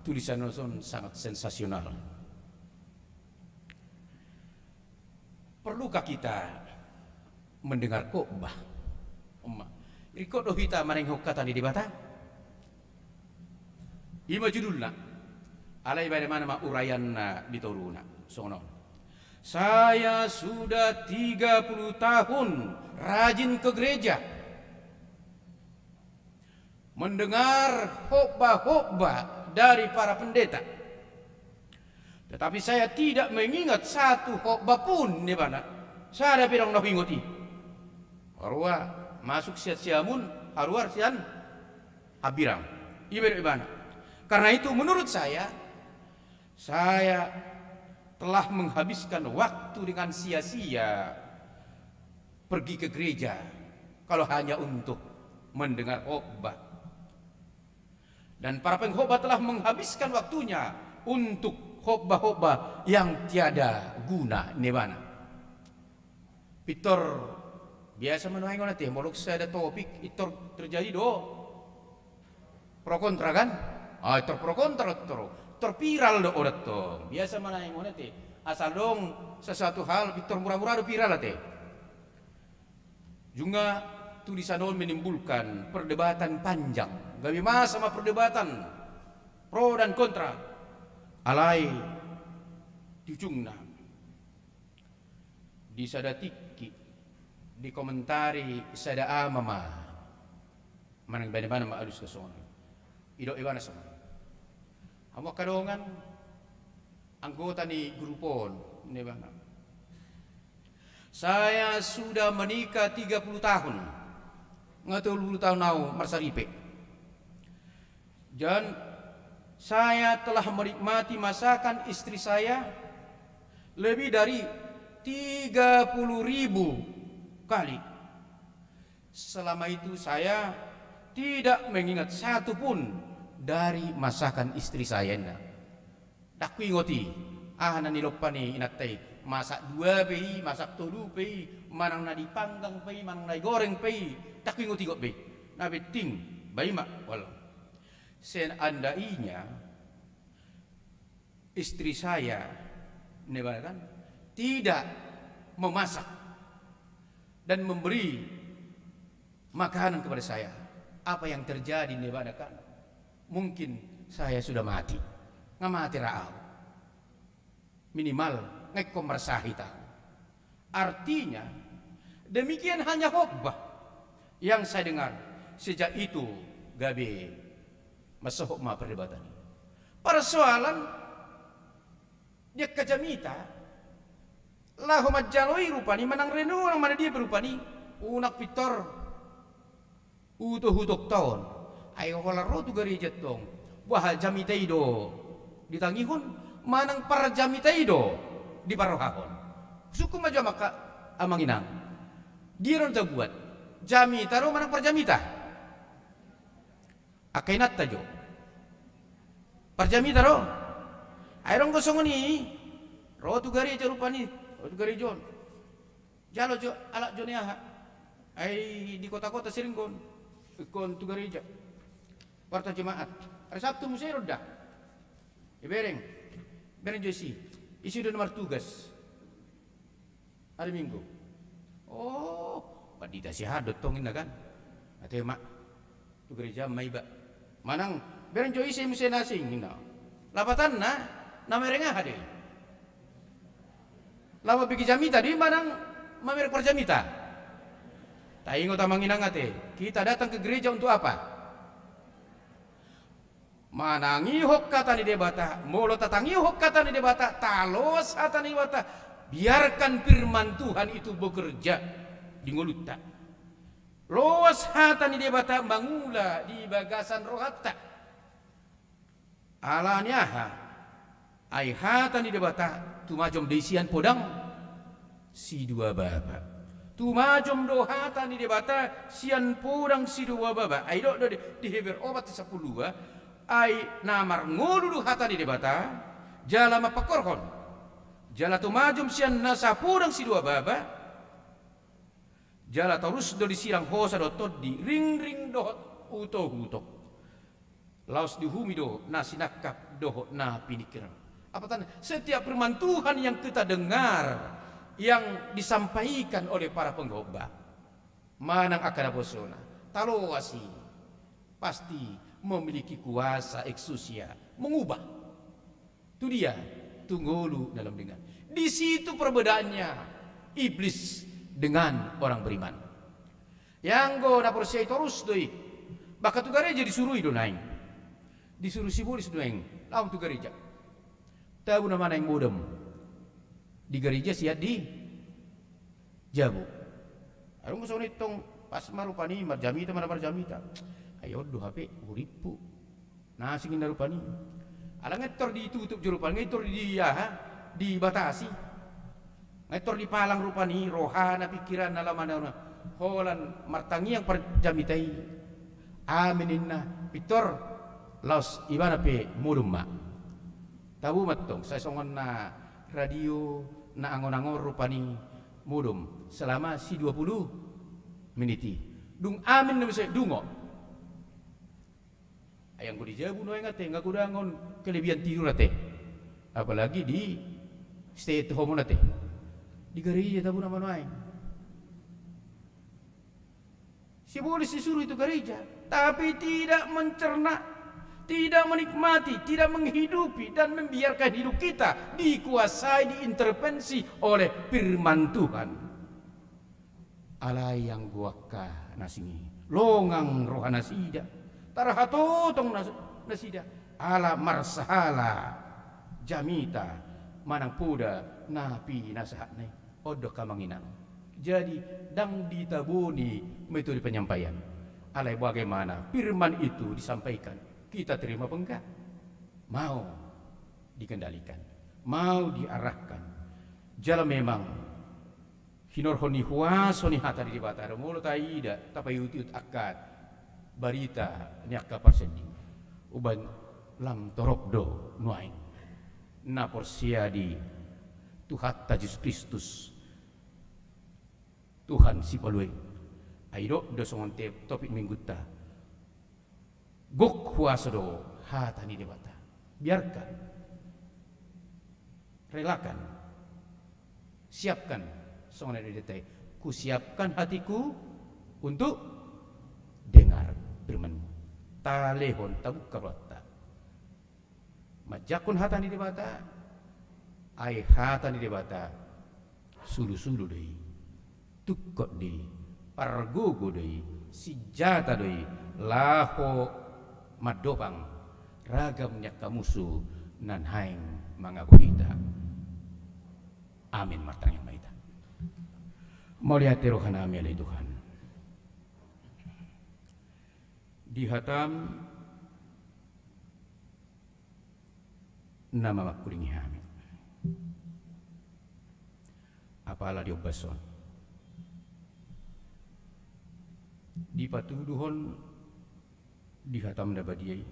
tulisan on sangat sensasional. Perlukah kita mendengar khotbah? Ima, ringkot do hita manangihon hata ni Debata? Ima judulna. Alai bagaimana ma uraianna di toruna? Songon on. Saya sudah tiga puluh tahun rajin ke gereja. Mendengar khotbah-khotbah dari para pendeta. Tetapi saya tidak mengingat satu khotbah pun, ninna ibana. Sada pe ndang na huingot i. Haruar masuk sian siamun, haruar sian hambirang. I ma didok ibana. Karena itu menurut saya, saya telah menghabiskan waktu dengan sia-sia pergi ke gereja kalau hanya untuk mendengar khotbah. Dan para pengkhotbah telah menghabiskan waktunya untuk khotbah-khotbah yang tiada guna, ninna ibana. Pintor biasa ma nuaeng on ate, molo sada topik, pintor terjadi do Pro kontra kan? Ah, tor pro kontra tor. Tor viral do orat to. Biasa ma naeng on ate. Asal dong sesuatu hal, tor mura-mura do viral ate. Ujungna tulisan on menimbulkan perdebatan panjang. Gabe masa ma perdebatan pro dan kontra. Alai di ujungna, di sada tingki, dikomentari sada ama ma. Manang bana-bana ma alus songon on. Didok ibana songon on. Hamu angka dongan, anggota ni grup on, ninna ibana. Saya sudah menikah tiga puluh tahun. Nga tolu pulu taon au marsaripe. Dan saya telah menikmati masakan istri saya lebih dari tiga puluh ribu kali. Selama itu saya tidak mengingat satu pun dari masakan istri saya, ninna. Ndang huingot i aha na nilompan ni inanta i, masak dua pe i, masak tolu pe i, manang na dipanggang pe i, manang na digoreng pe i, ndang huingot-ingot be. Na penting, bahen ma, wal. Seandainya istri saya, ninna ibana kan, tidak memasak dan memberi makanan kepada saya, apa yang terjadi, ninna ibana kan, mungkin saya sudah mati. Nga mate ra au. Minimal nga ingkon marsahit au. Artinya, demikian halnya khotbah yang saya dengar. Sejak itu gabe mansohot ma perdebatan i. Persoalan di angka jamita laho manjalo i rupani, manang renungan manang dia pe rupani, unang pintor utok-utok taon. Ai holan ro tu gareja tong, boha jamita i do ditangihon, manang parjamita i do diparrohahon? Sungkun ma jo amang, amang inang. Dia do na tabuat, jamita do manang parjamita? Angka inanta jo, parjamita do. Ai dong do songon i, ro tu gareja rupani, ro tu gareja on. Jalo jo, alap jo ni aha. Ai di kota-kota sering ingkon, ingkon tu gareja. Warta Jumat. Hari Sabtu muse ro da. Ibereng. Bereng jo isi. Isi do na martugas hari Minggu. Oh, pandita si aha do tong, ninna kan. Ate ma. Tu gareja ma iba. Manang bereng jo ise muse na asing, ninna. Lapatanna, na mamereng aha do i? Laho mambege jamita do i manang mamereng parjamita? Taingot amang inang ate, kita datang ke gereja untuk apa? Manangihon hata ni Debata. Molo tatangihon hata ni Debata, taloas hata ni Debata, biarkan firman Tuhan itu bekerja di ngolunta. Loas hata ni Debata mangula di bagasan rohanta. Ala ni aha? Ai hata ni Debata tumajom do i sian podang sidua baba. Tumajom do hata ni Debata sian podang sidua baba. Ai didok do di, di Heber opat sampulu dua, ai na marngolu do hata ni Debata, jala mampangkorhon, jala tumajom sian nasa podang sidua baba, jala torus do di silang hosa dohot tondi, ringring dohot utok-utok. Laos diuhumi do na sinangkap dohot na piningkir. Apa tanda? Setiap firman Tuhan yang kita dengar, yang disampaikan oleh para pengkhotbah, manang angka naposona, taloas i, pasti memiliki kuasa eksusia, mengubah. Tu dia? Tu ngolu na lam denggan. Di situ perbedaannya iblis dengan orang beriman. Ia anggo na porsea i torus do i. Bahkan tu gareja disuru i do naeng. Disuru sibolis do naeng laho tu gareja. Tabo nama naeng modom di gareja sian di jabu. Adong songon i tong, pas ma rupani marjamita, mana marjamita. Ai on do hape urippu. Na asing ninna rupani. Ala nga tor ditutup jo rupani, nga tor di aha, dibatasi. Nga tor dipalang rupani rohana, pikiranna, lamanana. Holan martangiang parjamita i. Amen ninna, pintor, laos ibana pe modom ma. Tabo ma tong, sai songon na radio, na angon-angon rupani modom selama sidua pulu menit i. Dung amen na muse dungo. Ai anggo di jabu nuaeng ate, nga godang on kelebihan tidur ate. Apalagi di stay at home on ate. Di gareja tabona ma nuaeng. Si Paulus disuruh itu gereja, tapi tidak mencerna, tidak menikmati, tidak menghidupi, dan membiarkan hidup kita dikuasai, diintervensi oleh firman Tuhan. Alai anggo angka na asing i, longang rohanasida, tarhatotong nas-, nasida, ala marsahala jamita manang poda na pinasahatna i. On do angka amang inang. Jadi, ndang ditaboni metode penyampaian. Alai bagaimana firman itu disampaikan, kita terima apa enggak? Mau dikendalikan, mau diarahkan. Jala memang hinorhon ni huaso ni hata ni Debata do molo taida, tapaihutihut angka barita ni angka parsending. Umbahen lam torop do nuaeng na porsea di Tuhanta Jesus Kristus, Tuhan sipalua i. Ai didok do songon te-, topik minggunta, gok huaso do hata ni Debata. Biarkan, relakan, siapkan, songon na didok i, kusiapkan hatiku untuk dengar firman-Mu. Talehon, tabuka rohanta manjangkon hata ni Debata. Ai hata ni Debata sulusulu do i, tungkot do i, pargogo do i, sinjata do i, laho mandobang ragam ni angka musu na naeng mangago hita. Amin. Martangiang ma hita. Mauliate rohanami ale Tuhan. Di hataM na mamangkulingi hami. Apala di ombas on dipatuduhon di hataM na badia i,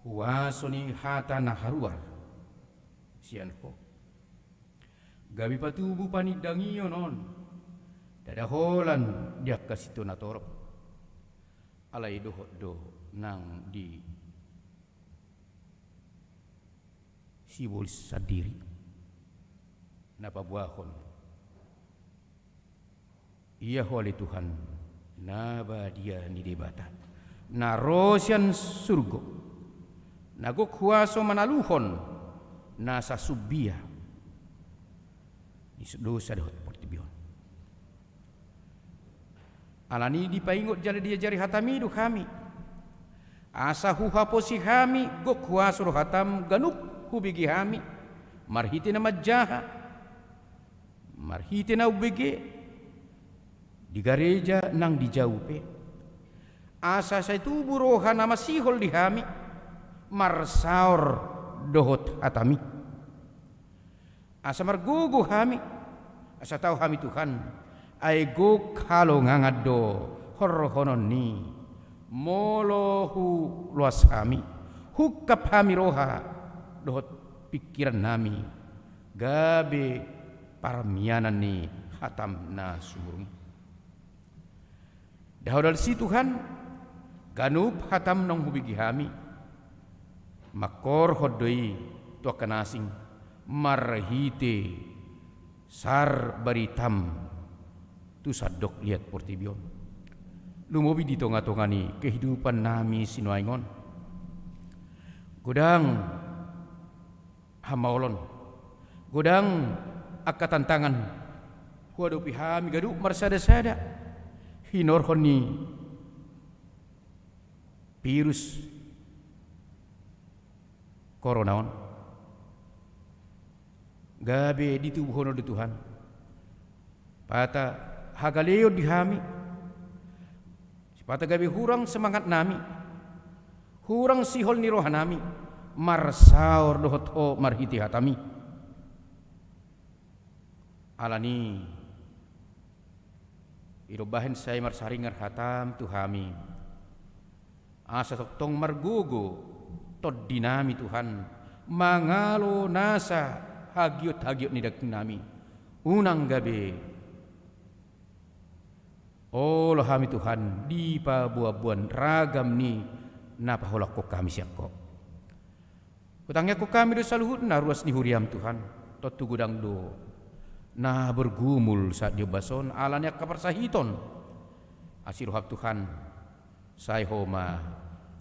huaso ni hata na haruar sian Ho, gabe patubu panindangion on, ndada holan di angka situan na torop. Alai dohot do nang di si Paulus sandiri na paboahon. Ia Ho ale Tuhan, na badia ni Debata, na ro sian surgo, na gok huaso manaluhon nasa sumbia ni dosa dohot portibi on. Alani i dipaingot jala diajari hataMi do hami, asa huhaposi hami, gok huaso do hataM ganup hubege hami, marhite na manjaha, marhite na umbege, di gareja nang di jabu pe, asa sai tubu roha na masihol di hami, marsaor dohot hataMi. Asa margogo hami, asa tau hami Tuhan, ai gok halongangan do horhonon ni, molo huloas hami, huungkap hami roha dohot pingkiran nami, gabe parmianan ni hataM na sumurung i. Ndada holan si Tuhan, ganup hataM naung hubege hami, mangkorhon do i tu angka na asing, marhite sar baritaM tu sandok liat portibi on, lumobi di tongatonga ni kehidupan nami sinuaeng on. Godang hamaolon, godang angka tantangan huadopi hami ganup marsadasada hinorhon ni virus korona on. Gabe ditubuhon Ho do Tuhan, pata hagaleon di hami, sipata gabe hurang semangat nami, hurang sihol ni roha nami, marsaor dohot Ho marhite hataMi. Alani i do umbahen sai marsaringar hataM tu hami, asa tongtong margogo tondi nami Tuhan, mangalo nasa hagiothagiot ni daging nami, unang gabe olo hami Tuhan dipaboanboan ragam ni na paholangkon hami sian Ho. Hutangiangkon hami do saluhutna ruas ni huriaM Tuhan, tontu godang do na bergumul saat di ombas on, ala ni angka parsahiton. Asi rohaM Tuhan, sai Ho ma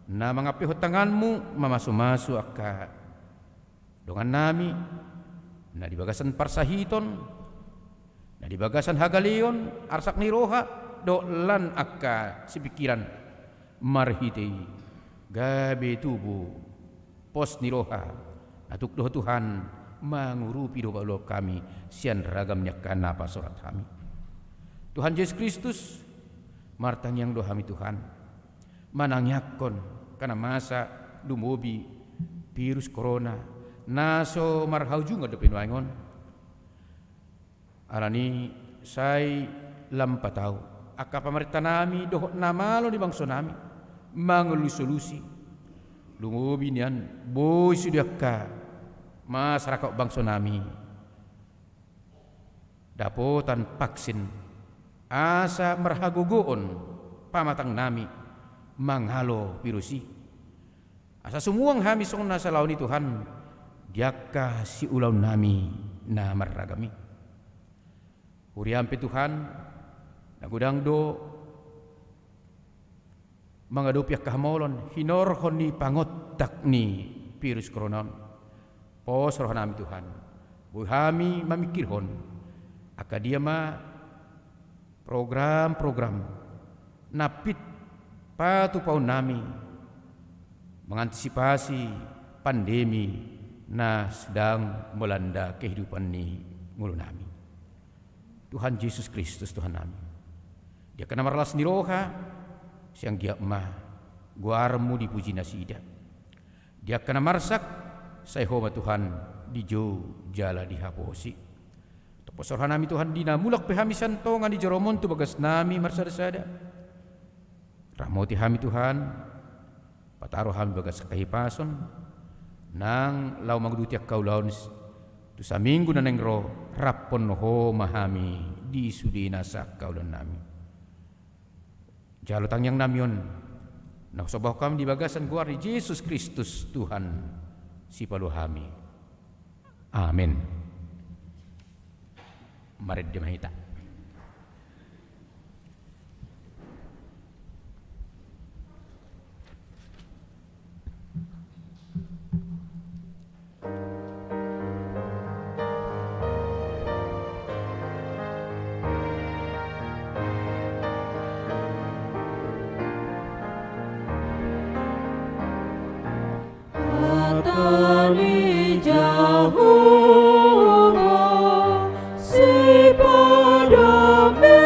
na mangampuhon tanganMu mamasumasu angka dongannami na di bagasan parsahiton, na di bagasan hagaleon, arsak ni roha, dohot lan angka sipingkiran, marhite i gabe tubu pos ni roha na tuk do Ho Tuhan mangurupi dohot paoloan hami sian ragam ni angka na pasaorhon hami. Tuhan Jesus Kristus, martangiang do hami Tuhan, manangiangkon angka na masa lumobi virus korona na so marhaujungan dope nuaeng on. Ala ni i sai lam patau angka pamarentanami dohot na malo ni bangsonami mangolu solusi, lumobi nian boi sude angka masyarakat bangsonami dapotan vaksin, asa marhagogoon pamatangnami mangalo virus i. Asa sumuang hami songon na salaon i Tuhan di angka siulaonnami na marragam i. HuriaM pe Tuhan, na godang do mangadopi angka hamaolon hinorhon ni pangontak ni virus korona on. Pos rohanami Tuhan, boi hami mamingkirhon angka dia ma program-program na fit patupaonnami mangantisipasi pandemi na sedang melanda kehidupan ni ngolunami. Tuhan Jesus Kristus, Tuhannami, di angka na marlas ni roha, sai anggiat ma goarMu dipuji nasida. Di angka na marsak, sai Ho ma Tuhan dijou jala dihaposi. Tung pos rohanami Tuhan, di na mulak pe hami sian tonga ni joroMon tu bagasnami marsada-sada, ramoti hami Tuhan, pataru hami bagas angka hipason, nang laho manguduti angka ulaon tu saminggu na naeng ro, raphon Ho ma hami di sude nasa angka ulaonnami. Jalo tangiangnami on na husombahon hami di bagasan goar ni Jesus Kristus Tuhan sipalua hami. Amen. Marende ma hita. Hata ni Jahowa, sipandame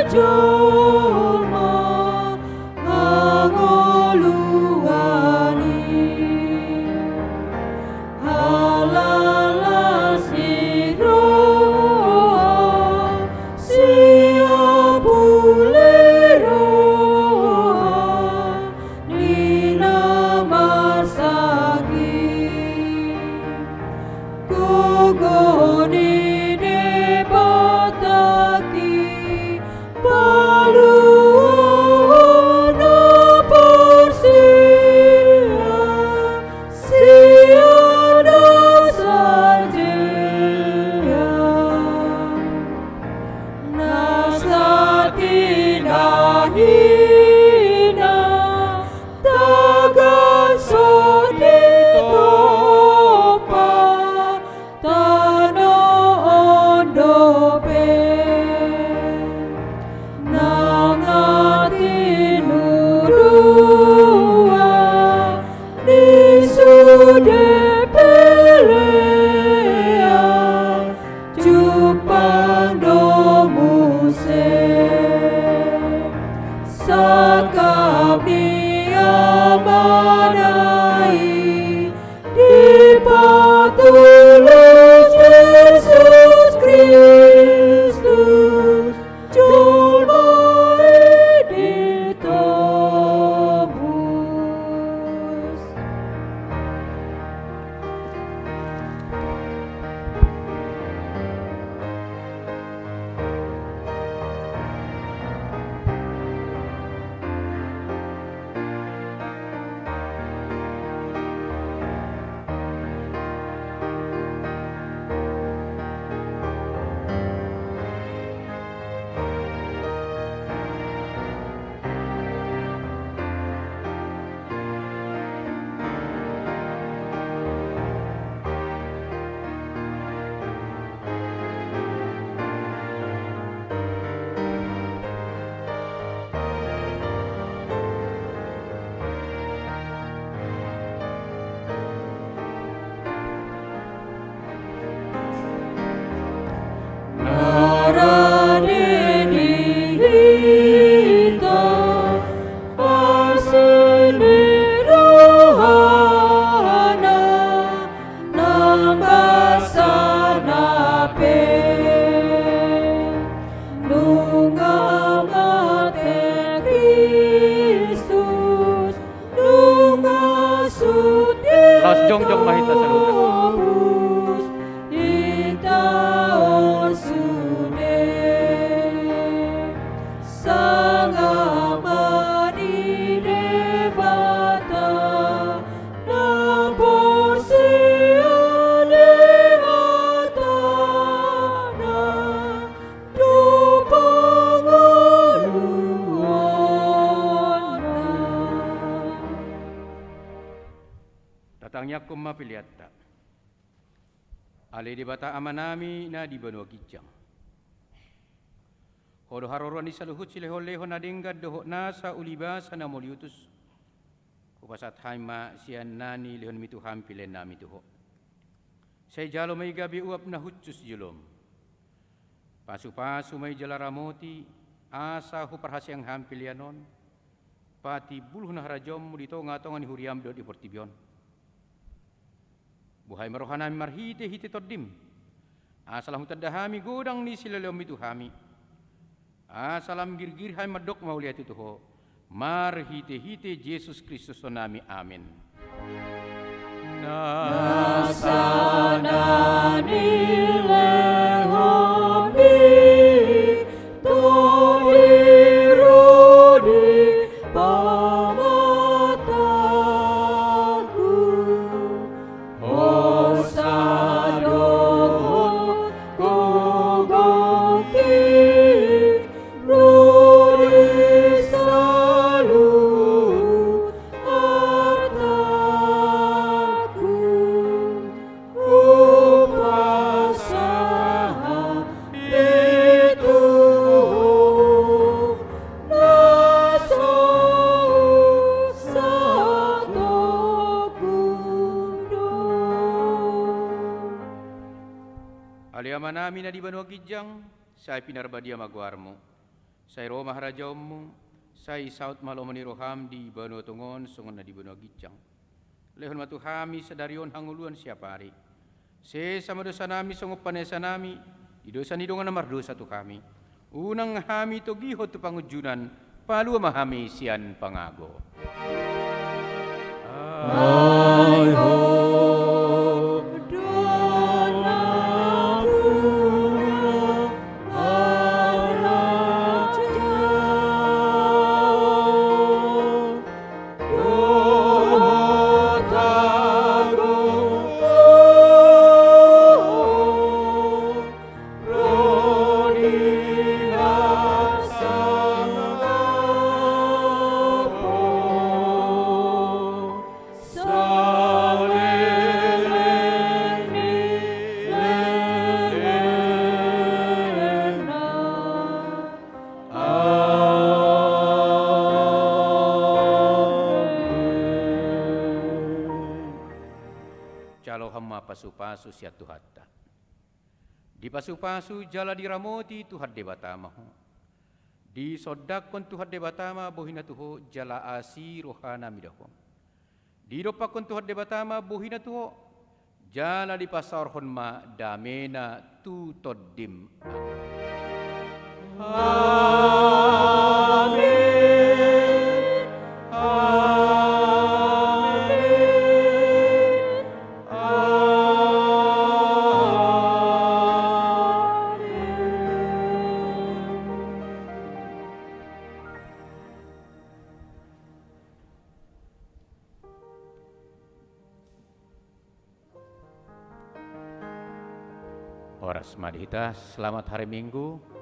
jolma hangoluan i. Halalas ni roha, siapuli roha ni na marsangkit. Gogo ni Debata i paluahon na porsea sian na sanjea. Na sahat i na hina, tagan so ditompa tano Basana pe nunga mate Kristus, nunga sude. Laos jongjong ma hita saluhutna. Hita on sude sangap ma di Debata na porsea di hatana tu pangoluanna. Tatangiangkon ma peleanta. Ale Debata Amanami na di banua ginjang, Ho do haroroan ni saluhut silehonlehon na denggan dohot nasa ulibasa na mauliutus. Hupasahat hami ma sian na nilehonmi tu hami peleannami tu Ho. Sai jalo ma i gabe uap na hushus di jolom. Pasupasu ma i jala ramoti, asa huparhaseang hami pelean on, patimbulhon harajaonmu di tongatonga ni huriam dohot di portibi on. Buhai ma rohanami marhitehite Tondim, asa lam hutanda hami godang ni silehonlehonmi tu hami, asa lam girgir hami mandok mauliate tu Ho, marhitehite Jesus Kristus Tuhannami. Amen. Nasa na nilehonmi, tolu i ro di pamatangku. Hosa dohot gogo tingki ro di saluhut artangku. Hupasahat i tu Ho na so satongkin do. Ale Amanami na di banua ginjang, sai pinarbadia ma goarmu. Sai ro ma harajaonmu. Sai saut ma lomo ni roham di banua tonga on songon na di banua ginjang. Lehon ma tu hami sadari on hangoluan siapari. Sesa ma dosanami songon panesanami di dosa ni dongan na mardosa tu hami. Unang hami togihon tu pangunjunan, palua ma hami sian pangago. Ai Ho do nampuna harajaon dohot agogo ro di hasangapon saleleng ni lelengna. Amen. Jalo hamu ma pasupasu sian Tuhanta. Dipasupasu jala diramoti Tuhan Debata ma ho. Disondangkon Tuhan Debata ma bohina tu ho jala asi rohana mida ho. Didompakkon Tuhan Debata ma bohina tu ho jala dipasaorhon ma damena tu tondim. Amen. Amen. Amen. Horas ma di hita, selamat hari Minggu.